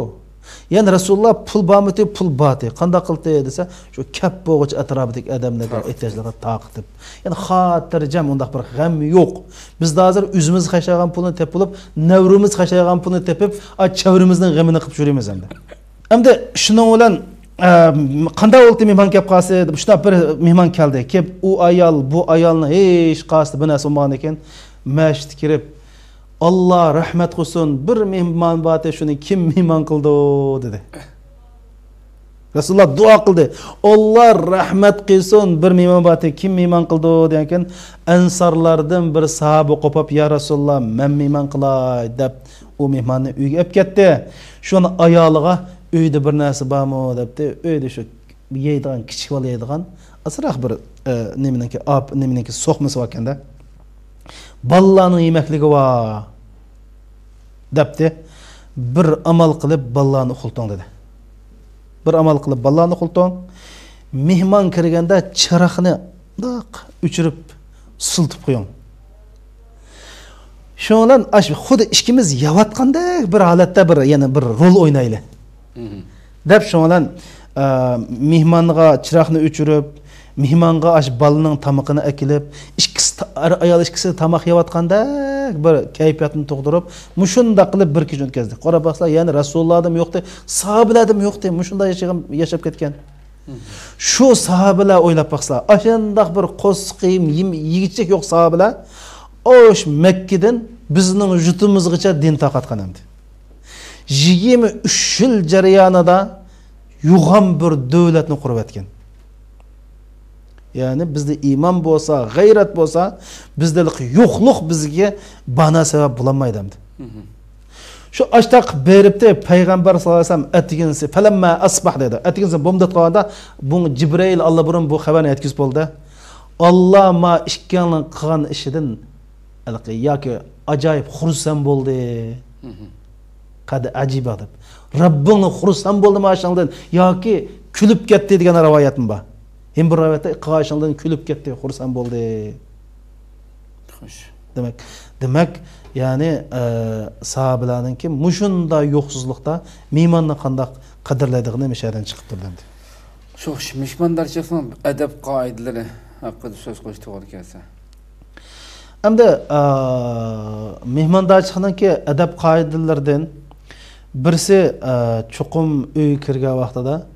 يەنى رەسۇلۇللا پۇل بارمىدى، پۇل باردى. قانداق قىلدى دېسە، شۇ كەپ بولغۇچە ئەتراپىدىكى ئادەملەرگە، ئېھتىياجلىرىغا تارقىتىپ. يەنى خاتىرجەم، ئۇنداق بىر غەم يوق. بىزدە ھازىر ئۆزىمىز خەجلەيدىغان پۇلنى تېپىپ بولۇپ، نەۋرىمىز خەجلەيدىغان پۇلنى تېپىپ، ئا، چەۋرىمىزنىڭ غېمىنى قىلىپ يۈرىمىز ئەمدى. ئەمدى شۇنىڭ بىلەن، ئە، قانداق بولدى مېھمان كەپ قالسا دەپ، شۇنداق بىر مېھمان كەلدى. كېلىپ ئۇ ئايال، بۇ ئايالنى ھېچ قايسىدا بىر نەرسە بولمىغاندىكىن، مەسچىتكە كىرىپ، «ئاللا رەھمەت قىلسۇن، بىر مېھمان بارتى، شۇنى كىم مېھمان قىلىدۇ؟» دېدى. رەسۇلۇللا دۇئا قىلدى. «ئاللا رەھمەت قىلسۇن، بىر مېھمان بارتى، كىم مېھمان قىلىدۇ؟» دېگەنكىن، ئەنسارلاردىن بىر ساھابە قوپۇپ، «يا رەسۇلۇللا، مەن مېھمان قىلاي» دەپ، ئۇ مېھماننى ئۆيگە ئېلىپ كەتتى. شۇنى ئايالىغا، «ئۆيدە بىر نەرسە بارمۇ؟» دەپتۇ. ئۆيدە شۇ يەيدىغان، كىچىك بالا يەيدىغان، ئازراق بىر، ئە، نېمىنىڭكى، ئاپ-، نېمىنىڭكى سوقمىسى باركەن-دە. «بالىلارنىڭ يېمەكلىكى بار» دەپتى. «بىر ئامال قىلىپ بالىلارنى ئۇخلىتىڭ» دېدى. «بىر ئامال قىلىپ بالىلارنى ئۇخلىتىڭ. مېھمان كىرگەندە چىراغنى مۇنداق ئۆچۈرۈپ سۈزۈلتۈپ قويۇڭ.» شۇنىڭ بىلەن ئاش-، خۇددى ئىككىمىز يەۋاتقاندەك بىر ھالەتتە بىر، يەنە بىر رول ئوينايلى. دەپ شۇنىڭ بىلەن، ئە، مېھمانغا چىراغنى ئۆچۈرۈپ، مېھمانغا ئاش بالىنىڭ تامىقىنى ئەكېلىپ، ئىككىسى تا-، ئەر-ئايال ئىككىسى تاماق يەۋاتقاندەك بىر كەيپىياتنى تۇغدۇرۇپ، مۇشۇنداق قىلىپ بىر كېچىنى ئۆتكۈزدى. قاراپ باقسا، يەنى رەسۇلۇللادىمۇ يوقتى، ساھابىلەردىمۇ يوقتى، مۇشۇنداق ياشىغان، ياشاپ كەتكەن. شۇ ساھابىلەر ئويلاپ باقسا، ئاشۇنداق بىر قورسىقى يېم-، يېگۈچەك يوق ساھابىلەر، ئوش مەككىدىن بىزنىڭ يۇرتىمىزغىچە دىن تارقاتقان ئەمدى. يىگىرمە ئۈچ يىل جەريانىدا يوغان بىر دۆلەتنى قۇرۇۋەتكەن. يەنى بىزدە ئىمان بولسا، غەيرەت بولسا، بىزدە يوقلۇق بىزگە بانا سەۋەب بولالمايدۇ ئەمدى. شۇ ئاشتاق بېرىپتى پەيغەمبەر ساللاللاھۇ ئەلەيھى ۋەسەللەم ئەتىگىنسى، پەلەممە ئەسباھ دەيدۇ. ئەتىگىنسى بومدات قىلغاندا، بۇ جىبرىئىل ئاللىبۇرۇن بۇ خەۋەرنى يەتكۈزۈپ بولدى. ئاللا ما ئىككىڭلارنىڭ قىلغان ئىشىدىن ھېلىقى ياكى ئاجايىپ خۇرسەن بولدى. قەد ئەجىبە دەپ. رەببىڭ خۇرسەن بولدىمۇ ئاشۇنىڭدىن ياكى كۈلۈپ كەتتى دېگەن رىۋايەتمۇ بار. يەنە بىر رىۋايەتتە قىلغان ئىشىڭدىن كۈلۈپ كەتتى، خۇرسەن بولدى. خوش. دېمەك، دېمەك، يەنى، ئە، ساھابىلەرنىڭكى مۇشۇنداق يوقسۇزلۇقتا مېھماننى قانداق قەدىرلەيدىغىنى مۇشۇ يەردىن چىقىپ تۇرىدۇ ئەمدى. شۇ مېھماندارچىلىقنىڭ ئەدەپ قائىدىلىرى ھەققىدە سۆز قىلىش توغرا كەلسە. ئەمدى، ئا، مېھماندارچىلىقنىڭكى ئەدەپ قائىدىلىرىدىن بىرسى، ئا، چوقۇم ئۆيگە كىرگەن ۋاقتىدا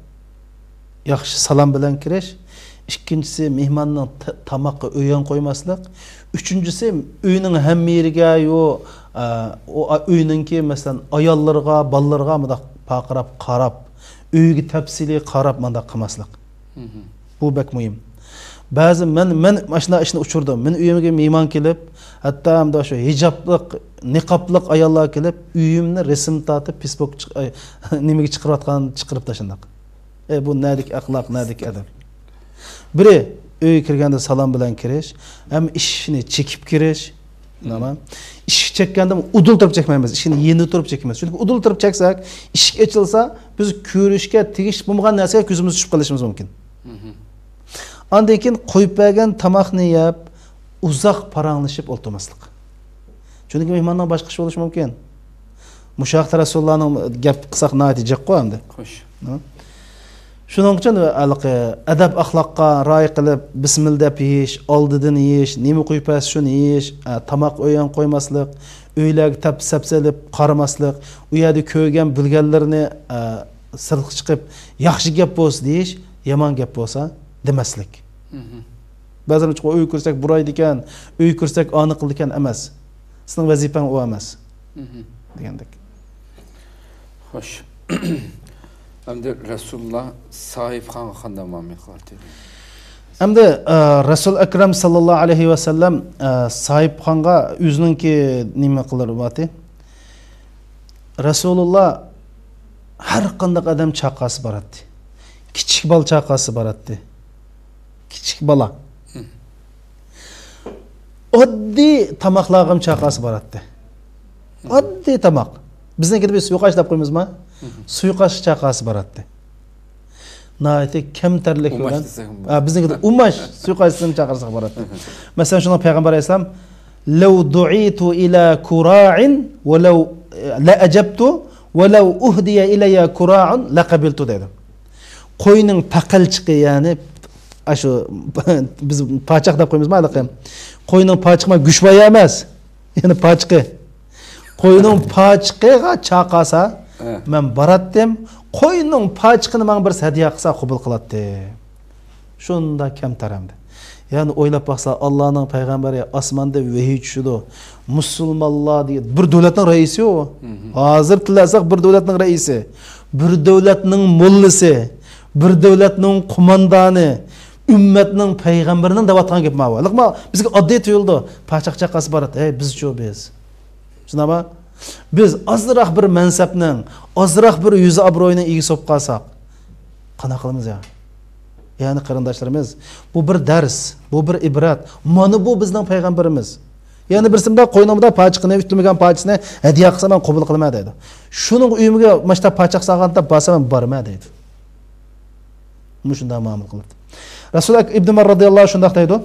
ياخشى سالام بىلەن كىرىش. ئىككىنچىسى، مېھماننىڭ تا-، تاماققا ئۆيەن قويماسلىق. ئۈچىنچىسى، ئۆينىڭ ھەممە يېرىگە يو-، ئا، ئۇ، ئا، ئۆينىڭكى، مەسىلەن، ئاياللىرىغا، بالىلىرىغا مۇنداق پارقىراپ قاراپ، ئۆيىگە تەپسىلىي قاراپ مۇنداق قىلماسلىق. بۇ بەك مۇھىم. بەزى مەن، مەن ماشۇنداق ئىشنى ئۇچۇردۇم. مېنىڭ ئۆيۈمگە مېھمان كېلىپ، ھەتتا ئەمدى شۇ ھىجابلىق، نىقابلىق ئاياللار كېلىپ، ئۆيۈمنى رەسىم تارتىپ، فېيسبۇك چىق-، ئاي، نېمىگە چىقىرىۋاتقان، چىقىرىپتۇ شۇنداق. ئەي، بۇ نەدىكى ئەخلاق، نەدىكى ئەدەپ؟ بىرى، ئۆيگە كىرگەندە سالام بىلەن كىرىش، ھەم ئىشىكنى چېكىپ كىرىش. ئىشىك چەككەندە ئۇدۇل تۇرۇپ چەكمەيمىز، ئىشىكنى يېنىدا تۇرۇپ چېكىمىز. چۈنكى ئۇدۇل تۇرۇپ چەكسەك، ئىشىك ئېچىلسا، بىز كۆرۈشكە تېگىشلىك بولمىغان نەرسىگە كۆزىمىز چۈشۈپ قېلىشىمىز مۇمكىن. ئاندىن كېيىن قويۇپ بەرگەن تاماقنى يەپ، ئۇزاق پاراڭلىشىپ ئولتۇرماسلىق. چۈنكى مېھماننىڭ باشقا ئىشى بولۇشى مۇمكىن. مۇشۇ ھەقتە رەسۇلۇللانىڭ گەپ قىلساق ناھايىتى جىققۇ ئەمدى. خوش. ھە؟ شۇنىڭ ئۈچۈن ھېلىقى ئەدەپ-ئەخلاققا رىئايە قىلىپ، بىسمىللا دەپ يېيىش، ئالدىدىن يېيىش، نېمە قويۇپ بەرسە شۇنى يېيىش، ئە، تاماق ئۆيەن قويماسلىق، ئۆيلەرگە تەپ-، سەپسېلىپ قارىماسلىق، ئۇ يەردە كۆرگەن، بىلگەنلىرىنى، ئە، سىرتقا چىقىپ، ياخشى گەپ بولسا دېيىش، يامان گەپ بولسا دېمەسلىك. بەزىلەر ئۆي كىرسەك بۇرايدىكەن، ئۆي كىرسەك ئانى قىلىدىكەن ئەمەس. سېنىڭ ۋەزىپەڭ ئۇ ئەمەس. دېگەندەك. خوش. ئەمدى رەسۇلۇللا ساھىبخانغا قانداق مۇئامىلە قىلاتتى؟ ئەمدى، ئە، رەسۇل ئەكرەم ساللاللاھۇ ئەلەيھى ۋەسەللەم، ئە، ساھىبخانغا ئۆزىنىڭكى نېمە قىلىۋاتتى؟ رەسۇلۇللا ھەر قانداق ئادەم چاقاسى باراتتى. كىچىك بالا چاقاسى باراتتى. كىچىك بالا. ئاددىي تاماقلارغىمۇ چاقاسى باراتتى. ئاددىي تاماق. بىزنىڭكىدە بىز سۇيۇقئاش دەپ قويىمىزما؟ سۇيۇقئاش چاقاسى باراتتى. ناھايىتى كەمتەرلىك ئۇماش بىلەن. دېسەك بولىدۇ. ھە، بىزنىڭكىدە ئۇماش سۇيۇقئاشنى چاقىرساق باراتتى. مەسىلەن، شۇنىڭ پەيغەمبەر ئەلەيھىسسالام، لو دعيت إلى كراع ولو، لأجبت ولو أهدي إلي كراع لقبلت دەيدۇ. قوينىڭ پاقالچىقى، يەنى، ئاشۇ، بىز پاچاق دەپ قويىمىزما ھېلىقى؟ قوينىڭ پاچىقى گۆش بايا ئەمەس. يەنى پاچىقى. قوينىڭ پاچىقىغا چاقاسا، ھە، مەن باراتتىم. قوينىڭ پاچىقىنى ماڭا بىرسى ھەدىيە قىلسا قوبۇل قىلاتتىم. شۇنداق كەمتەر ئەمدى. يەنى ئويلاپ باقسا، ئاللانىڭ پەيغەمبىرى ئاسماندا ۋەھىي چۈشىدۇ. مۇسۇلمانلار دېگەن بىر دۆلەتنىڭ رەئىسى ئۇ. ھازىر تىللەسەك بىر دۆلەتنىڭ رەئىسى. بىر دۆلەتنىڭ موللىسى. بىر دۆلەتنىڭ قوماندانى. ئۈممەتنىڭ پەيغەمبىرىنىڭ دەۋاتقان گېپى ماۋۇ. ھېلىقى ما-، بىزگە ئاددىي تۇيۇلىدۇ. پاچاق چاقاسى باراتتى. ھەي، بىزچۇ بىز؟ شۇنداقمۇ؟ بىز ئازراق بىر مەنسەپنىڭ، ئازراق بىر يۈز ئابرۇينىڭ ئىگىسى بولۇپ قالساق، قانداق قىلىمىز يا؟ يەنى قېرىنداشلىرىمىز، بۇ بىر دەرس، بۇ بىر ئىبرەت. مانا بۇ بىزنىڭ پەيغەمبىرىمىز. يەنى بىرسى مۇنداق قوينىڭ مۇنداق پاچىقىنى، ئۈتۈلمىگەن پاچىسىنى ھەدىيە قىلسا، مەن قوبۇل قىلىمەن دەيدۇ. شۇنىڭ ئۆيۈمگە ماشتا پاچاق سالغاندا بارسا، مەن بارىمەن دەيدۇ. مۇشۇنداق مۇئامىلە قىلىدۇ. رەسۇل ئەك-، ئىبن ئۆمەر رازىياللاھۇ شۇنداق دەيدۇ.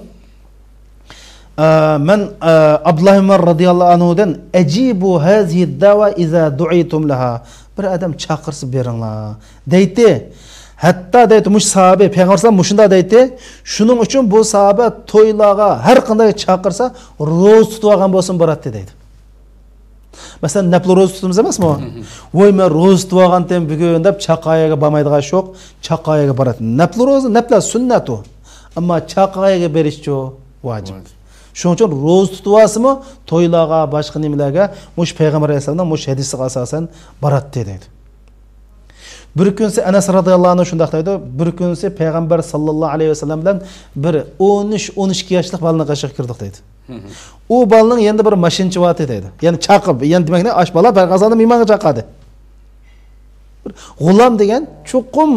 ئە، مەن، ئە، ئابدۇللا ئۆمەر رازىياللاھۇ ئەنھۇدىن، «ئەجىبۇ ھازىھىد دەۋا ئىزا دۇئىتۇم لەھا.» بىر ئادەم چاقىرسا بېرىڭلار دەيتتى. ھەتتا دەيدۇ، مۇشۇ ساھابە، پەيغەمبەر ئەلەيھىسسالام مۇشۇنداق دەيتتى، شۇنىڭ ئۈچۈن بۇ ساھابە تويلارغا ھەر قانداق چاقىرسا، روزا تۇتۇۋالغان بولسىمۇ باراتتى دەيدۇ. مەسىلەن، نەپلى روزا تۇتىمىز ئەمەسمۇ؟ ۋوي، مەن روزا تۇتۇۋالغانتىم بۈگۈن دەپ چاقايەگە بارمايدىغان شوق، چاقايەگە باراتتى. نەپلى روزا، نەپلە سۈننەتۇ. ئەمما چاقايەگە بېرىشچۇ ۋاجىپ. ۋاجىپ. شۇنىڭ ئۈچۈن روزا تۇتۇۋالسىمۇ، تويلارغا، باشقا نېمىلەرگە مۇشۇ پەيغەمبەر ئەلەيھىسسالامنىڭ مۇشۇ ھەدىسىگە ئاساسەن باراتتى دەيدۇ. بىر كۈنسى ئەنەس رازىياللاھۇ ئەنھۇ شۇنداق دەيدۇ، بىر كۈنسى پەيغەمبەر ساللاللاھۇ ئەلەيھى ۋەسەللەم بىلەن بىر ئون ئۈچ، ئون ئىككى ياشلىق بالىنىڭ قېشىغا كىردۇق دەيدۇ. ئۇ بالىنىڭ يېنىدا بىر ماشىنىچى بارتى دەيدۇ. يەنى چاقا، يەنى دېمەكنى ئاش بالا پەيغەمبەرنى مېھمانغا چاقىردى. بىر غۇلام دېگەن چوقۇم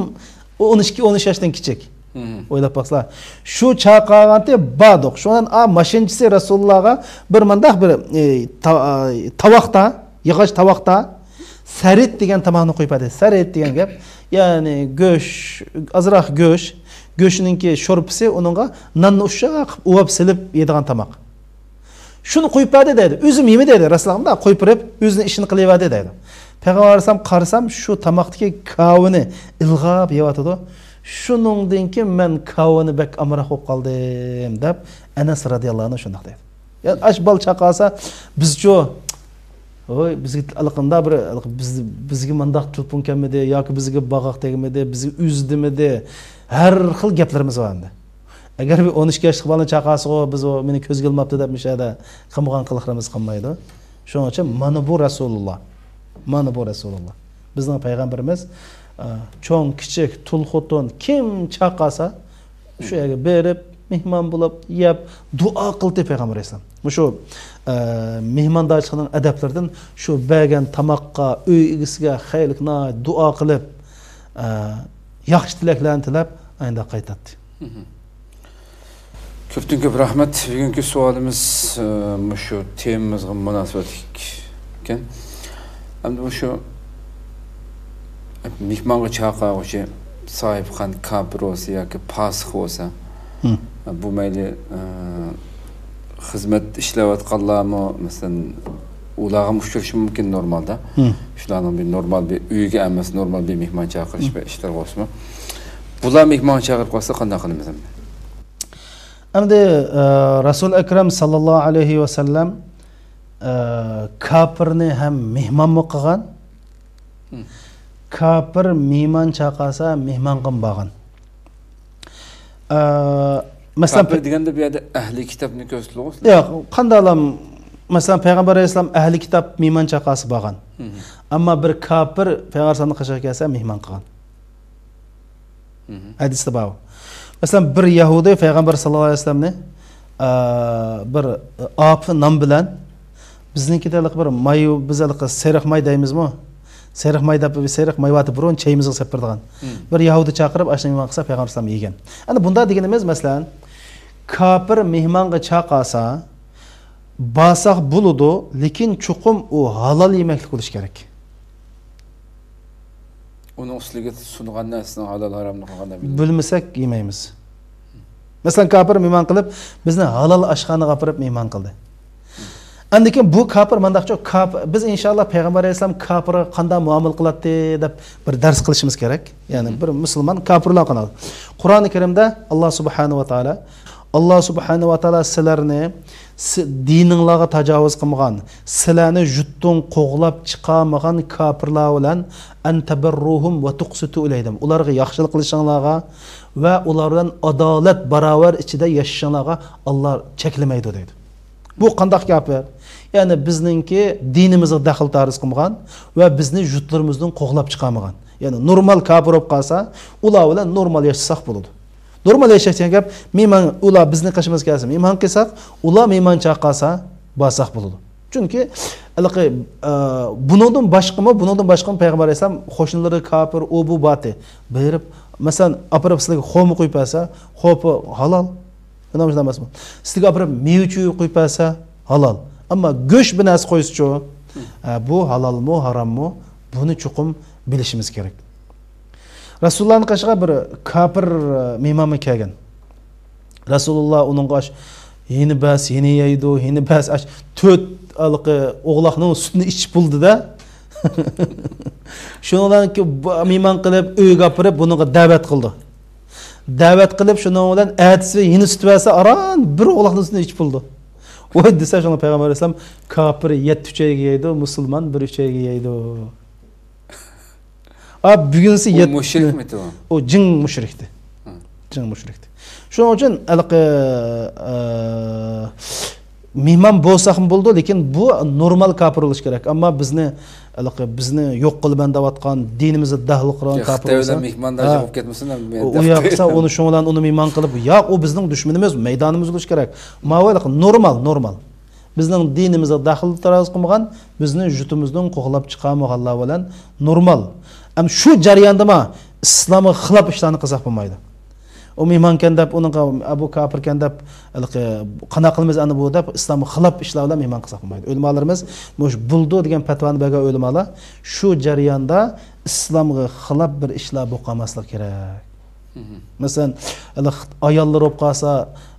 ئون ئىككى، ئون ئۈچ ياشتىن كىچىك. ئويلاپ باقسىلا. شۇ چاقىرغانتى باردۇق. شۇنىڭ ئا ماشىنىچىسى رەسۇلۇللاغا بىر مۇنداق بىر، ئى، تا-، ئى، تاۋاقتا، ياغاچ تاۋاقتا سەرىت دېگەن تاماقنى قويۇپ بەردى. سەرىت دېگەن گەپ، يەنى گۆش، ئازراق گۆش، گۆشنىڭكى شورپىسى، ئۇنىڭغا ناننى ئۇششاق قىلىپ ئۇۋاپ سېلىپ يەيدىغان تاماق. شۇنى قويۇپ بەردى دەيدۇ. ئۆزۈم يېمە دەيدۇ. رەسۇلۇللا مۇنداق قويۇپ بېرىپ، ئۆزىنىڭ ئىشىنى قىلىۋەردى دەيدۇ. پەيغەمبەر ئەلەيھىسسالام قارىسام، شۇ تاماقتىكى كاۋىنى ئىلغاپ يەۋاتىدۇ. شۇنىڭدىن كېيىن مەن كاۋىنى بەك ئامراق بولۇپ قالدىم، دەپ ئەنەس رازىياللاھۇ ئەنھۇ شۇنداق دەيدۇ. يا، ئاش بالا چاقىرسا، بىزچۇ، ۋوي، بىزگە ئاللىقانداق بىر، بىز، بىزگە مۇنداق تېلېفون كەلمىدى، ياكى بىزگە باغاق تەگمىدى، بىزگە ئۈز دېمىدى. ھەر خىل گەپلىرىمىز بار ئەمدى. ئەگەر بىر ئون ئىككى ياشلىق بالىنى چاقىرسىغۇ، بىز ئۇ مېنى كۆزگە ئىلماپتۇ دەپ مۇشۇ يەردە قىلمىغان قىلىقلىرىمىز قالمايدۇ. شۇنىڭ ئۈچۈن مانا بۇ رەسۇلۇللا. مانا بۇ رەسۇلۇللا. بىزنىڭ پەيغەمبىرىمىز، ئە، چوڭ، كىچىك، تۇل، خوتۇن، كىم چاقىرسا، شۇ يەرگە بېرىپ، مېھمان بولۇپ، يەپ، دۇئا قىلدى پەيغەمبەر ئەلەيھىسسالام. مۇشۇ، ئە، مېھماندارچىلىقنىڭ ئەدەپلىرىدىن شۇ بەرگەن تاماققا، ئۆي ئىگىسىگە خەيرلىك ناھايىتى دۇئا قىلىپ، ئە، ياخشى تىلەكلەرنى تىلەپ، ئاينىدا قايتاتتى. كۆپتىن كۆپ رەھمەت. بۈگۈنكى سوئالىمىز، ئە، مۇشۇ تېمىمىزغا مۇناسىۋەتلىك ئىكەن. ئەمدى مۇشۇ مېھمانغا چاقىرغۇچى ساھىبخان كاپىر بولسا ياكى پاسىق بولسا، بۇ مەيلى، ئە، خىزمەت ئىشلەۋاتقانلارمۇ، مەسىلەن، ئۇلارغىمۇ ئۇچرىشى مۇمكىن نورمالدا. شۇلارنىڭ بىر نورمال بىر ئۆيگە ئەمەس، نورمال بىر مېھمان چاقىرىش بىر ئىشلار بولسىمۇ. بۇلار مېھمان چاقىرىپ قالسا قانداق قىلىمىز ئەمدى؟ ئەمدى، ئە، رەسۇل ئەكرەم ساللاللاھۇ ئەلەيھى ۋەسەللەم، ئە، كاپىرنى ھەم مېھمانمۇ قىلغان. كاپىر مېھمان چاقىرسا، مېھمانغىمۇ بارغان. ئە، مەسىلەن، كاپىر دېگەندە بۇ يەردە ئەھلى كىتابنى كۆرسىتىدىغۇ سىلەر؟ ياق، قانداقلام، مەسىلەن، پەيغەمبەر ئەلەيھىسسالام ئەھلى كىتاب مېھمان چاقىرسا بارغان. ئەمما بىر كاپىر پەيغەمبەر ئەلەيھىسسالامنىڭ قېشىغا كەلسە، مېھمان قىلغان. ھەدىستە بار. مەسىلەن، بىر يەھۇدىي پەيغەمبەر ساللاللاھۇ ئەلەيھى ۋەسەللەمنى، ئە، بىر ئاپا نان بىلەن، بىزنىڭكىدە ھېلىقى بىر ماي، بىز ھېلىقى سېرىق ماي دەيمىزمۇ؟ سېرىق ماي دەپ، بىر سېرىق ماي بارتى بۇرۇن چېيىمىزغا سېپىرىدىغان. بىر يەھۇدىي چاقىرىپ، ئاشۇنى مېھمان قىلسا، پەيغەمبەر ئەلەيھىسسالام يېگەن. ئەنە بۇنداق دېگىنىمىز، مەسىلەن، كاپىر مېھمانغا چاقىرسا، بارساق بولىدۇ، لېكىن چوقۇم ئۇ ھالال يېمەكلىك بولۇشى كېرەك. ئۇنىڭ ئۈستىگە سۇنغان نەرسىنىڭ ھالال ھاراملىقىنى قانداق بىلىمىز؟ بىلمىسەك يېمەيمىز. مەسىلەن، كاپىر مېھمان قىلىپ، بىزنى ھالال ئاشخانىغا ئاپىرىپ مېھمان قىلدى. ئاندىن كېيىن بۇ كاپىر مانداقچۇ، كاپ-، بىز ئىنشاللا پەيغەمبەر ئەلەيھىسسالام كاپىرغا قانداق مۇئامىلە قىلاتتى دەپ بىر دەرس قىلىشىمىز كېرەك. يەنى بىر مۇسۇلمان كاپىرلار قانداق. قۇرئانى كەرىمدە ئاللا سۇبھانەھۇ ۋە تائالا، ئاللا سۇبھانەھۇ ۋە تائالا سىلەرنى سى-، دىنىڭلارغا تاجاۋۇز قىلمىغان، سىلەرنى يۇرتتىن قوغلاپ چىقارمىغان كاپىرلار بىلەن، ئەن تەبەررۇھۇم ۋە تۇقسىتۇ ئىلەيھىم، ئۇلارغا ياخشىلىق قىلىشىڭلارغا ۋە ئۇلار بىلەن ئادالەت، باراۋەر ئىچىدە ياشىشىڭلارغا ئاللا چەكلىمەيدۇ دەيدۇ. بۇ قانداق كاپىر؟ يەنى بىزنىڭكى دىنىمىزغا دەخلى تارىز قىلمىغان ۋە بىزنى يۇرتلىرىمىزدىن قوغلاپ چىقارمىغان. يەنى نورمال كاپىر بولۇپ قالسا، ئۇلار بىلەن نورمال ياشىساق بولىدۇ. نورمال ياشاش دېگەن گەپ، مېھمان، ئۇلار بىزنىڭ قېشىمىزغا كەلسە، مېھمان قىلساق، ئۇلار مېھمان چاقىرسا، بارساق بولىدۇ. چۈنكى، ھېلىقى، ئە، بۇنىڭدىن باشقىمۇ، بۇنىڭدىن باشقىمۇ پەيغەمبەر ئەلەيھىسسالام قوشنىلىرى كاپىر، ئۇ بۇ بارتى. بېرىپ، مەسىلەن، ئاپىرىپ سىلىگە خورما قويۇپ بەرسە، خورما ھالال. شۇنداق ئەمەسمۇ؟ سىلىگە ئاپىرىپ مېۋە چۈيى قويۇپ بەرسە، ھالال. ئەمما گۆش بىر نەرسە قويسىچۇ، ئە، بۇ ھالالمۇ، ھاراممۇ؟ بۇنى چوقۇم بىلىشىمىز كېرەك. رەسۇلۇللانىڭ قېشىغا بىر كاپىر، ئە، مېھمانمۇ كەلگەن. رەسۇلۇللا ئۇنىڭغا ئاش-، يېنى بەس، يېنى يەيدۇ، يېنى بەس، ئاش-، تۆت ھېلىقى ئوغلاقنىڭ سۈتىنى ئىچىپ بولدى-دە. شۇنىڭ بىلەن كى-، بۇ-، مېھمان قىلىپ، ئۆيگە ئاپىرىپ، بۇنىڭغا دەۋەت قىلىدۇ. دەۋەت قىلىپ، شۇنىڭ بىلەن ئەتىسى يېنى سۈتۈۋەرسە، ئاران بىر ئوغلاقنىڭ سۈتىنى ئىچىپ بولىدۇ. ۋاي دېسە، شۇڭا پەيغەمبەر ئەلەيھىسسالام، «كاپىر يەتتە ئۈچەيگە يەيدۇ، مۇسۇلمان بىر ئۈچەيگە يەيدۇ.» ئا، بۈگۈنسى ئۇ يەت-، مۇشرىكمىتى ئۇ؟ ئۇ جىڭ مۇشرىكتى. ھە. جىڭ مۇشرىكتى. شۇنىڭ ئۈچۈن ھېلىقى، ئە، مېھمان بولساقمۇ بولىدۇ، لېكىن بۇ نورمال كاپىر بولۇشى كېرەك. ئەمما بىزنى، ھېلىقى، بىزنى يوق قىلىمەن دەۋاتقان، دىنىمىزنى دەخل قىلغان يا كاپىر خىتاي بولسا، بىلەن مېھماندارچە ھە. بولۇپ كەتمىسۇن، ئەمدى مەن ئۇ، ئۇ دەپ ياق قىلسا، ئۇنى شۇنىڭ بىلەن ئۇنى مېھمان قىلىپ، ياق، ئۇ بىزنىڭ دۈشمىنىمىز، مەيدانىمىز بولۇشى كېرەك. ماۋۇ ھېلىقى نورمال، نورمال. بىزنىڭ دىنىمىزغا دەخلى تاراز قىلمىغان، بىزنى يۇرتىمىزدىن قوغلاپ چىقارمىغانلار بىلەن نورمال. ئەمما شۇ جەرياندىمۇ ئىسلامغا خىلاپ ئىشلارنى قىلساق بولمايدۇ. ئۇ مېھمانكەن دەپ، ئۇنىڭغا، «ئە، بۇ كاپىركەن» دەپ، ھېلىقى، «قانداق قىلىمىز ئەنە بۇ» دەپ، ئىسلامغا خىلاپ ئىشلار بىلەن مېھمان قىلساق بولمايدۇ. ئۆلىمالىرىمىز مۇشۇ بولىدۇ دېگەن پەتىۋانى بەرگەن ئۆلىمالار شۇ جەرياندا ئىسلامغا خىلاپ بىر ئىشلار بولۇپ قالماسلىقى كېرەك. مەسىلەن، ھېلى خىت-، ئاياللىرى بولۇپ قالسا،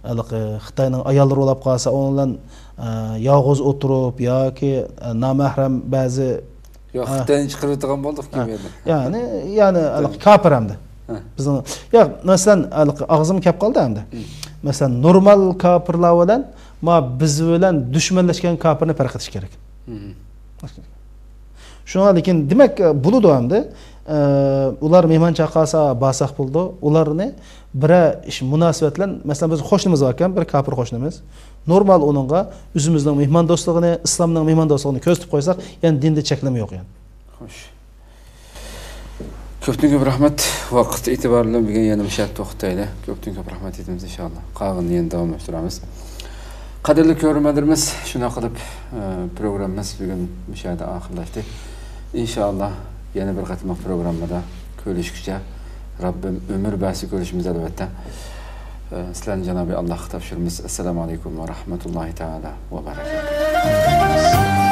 ھېلىقى خىتاينىڭ ئاياللىرى بولۇپ قالسا، ئۇنىڭ بىلەن، ئە، يالغۇز ئولتۇرۇپ ياكى، ئە، نامەھرەم بەزى، ياق، ئە، خىتاينى چىقىرىۋېتىدىغان بولدۇق، ھە، كىم ئەدى؟ يەنى، يەنى ھېلىقى كاپىر ئەمدى. ھە. بىزنىڭ، ياق، مەسىلەن، ھېلىقى ئاغزىم كەپ قالدى ئەمدى. مەسىلەن، نورمال كاپىرلار بىلەن ما بىز بىلەن دۈشمەنلەشكەن كاپىرنى پەرق ئېتىش كېرەك. شۇڭا، لېكىن، دېمەك، بولىدۇ ئەمدى. ئە، ئۇلار مېھمان چاقىرسا بارساق بولىدۇ. ئۇلارنى بىرەر ئىش مۇناسىۋەت بىلەن، مەسىلەن، بىز قوشنىمىز باركەن، بىر كاپىر قوشنىمىز. نورمال ئۇنىڭغا ئۆزىمىزنىڭ مېھماندوستلۇقىنى، ئىسلامنىڭ مېھماندوستلۇقىنى كۆرسىتىپ قويساق، يەنى دىندا چەكلىمە يوق يەنى. خوش. كۆپتىن كۆپ رەھمەت. ۋاقىت ئېتىبارى بىلەن بۈگۈن يەنە مۇشۇ يەردە توختايلى. كۆپتىن كۆپ رەھمەت ئېيتىمىز، ئىنشائاللا. قالغىنىنى يەنە داۋاملاشتۇرىمىز. قەدىرلىك كۆرۈرمەنلىرىمىز، شۇنداق قىلىپ، ئە، پروگراممىمىز بۈگۈن مۇشۇ يەردە ئاخىرلاشتى. ئىنشائاللا، يەنە بىر قېتىملىق پروگراممىدا كۆرۈشكۈچە، رەببىم ئۆمۈر بەرسە كۆرۈشىمىز، ئەلۋەتتە. ئە، سىلەرنى جانابى ئاللاھقا تاپشۇرىمىز. ئەسسالامۇ ئەلەيكۇم ۋە رەھمەتۇللاھى تائالا ۋە بەرەكاتۇھۇ.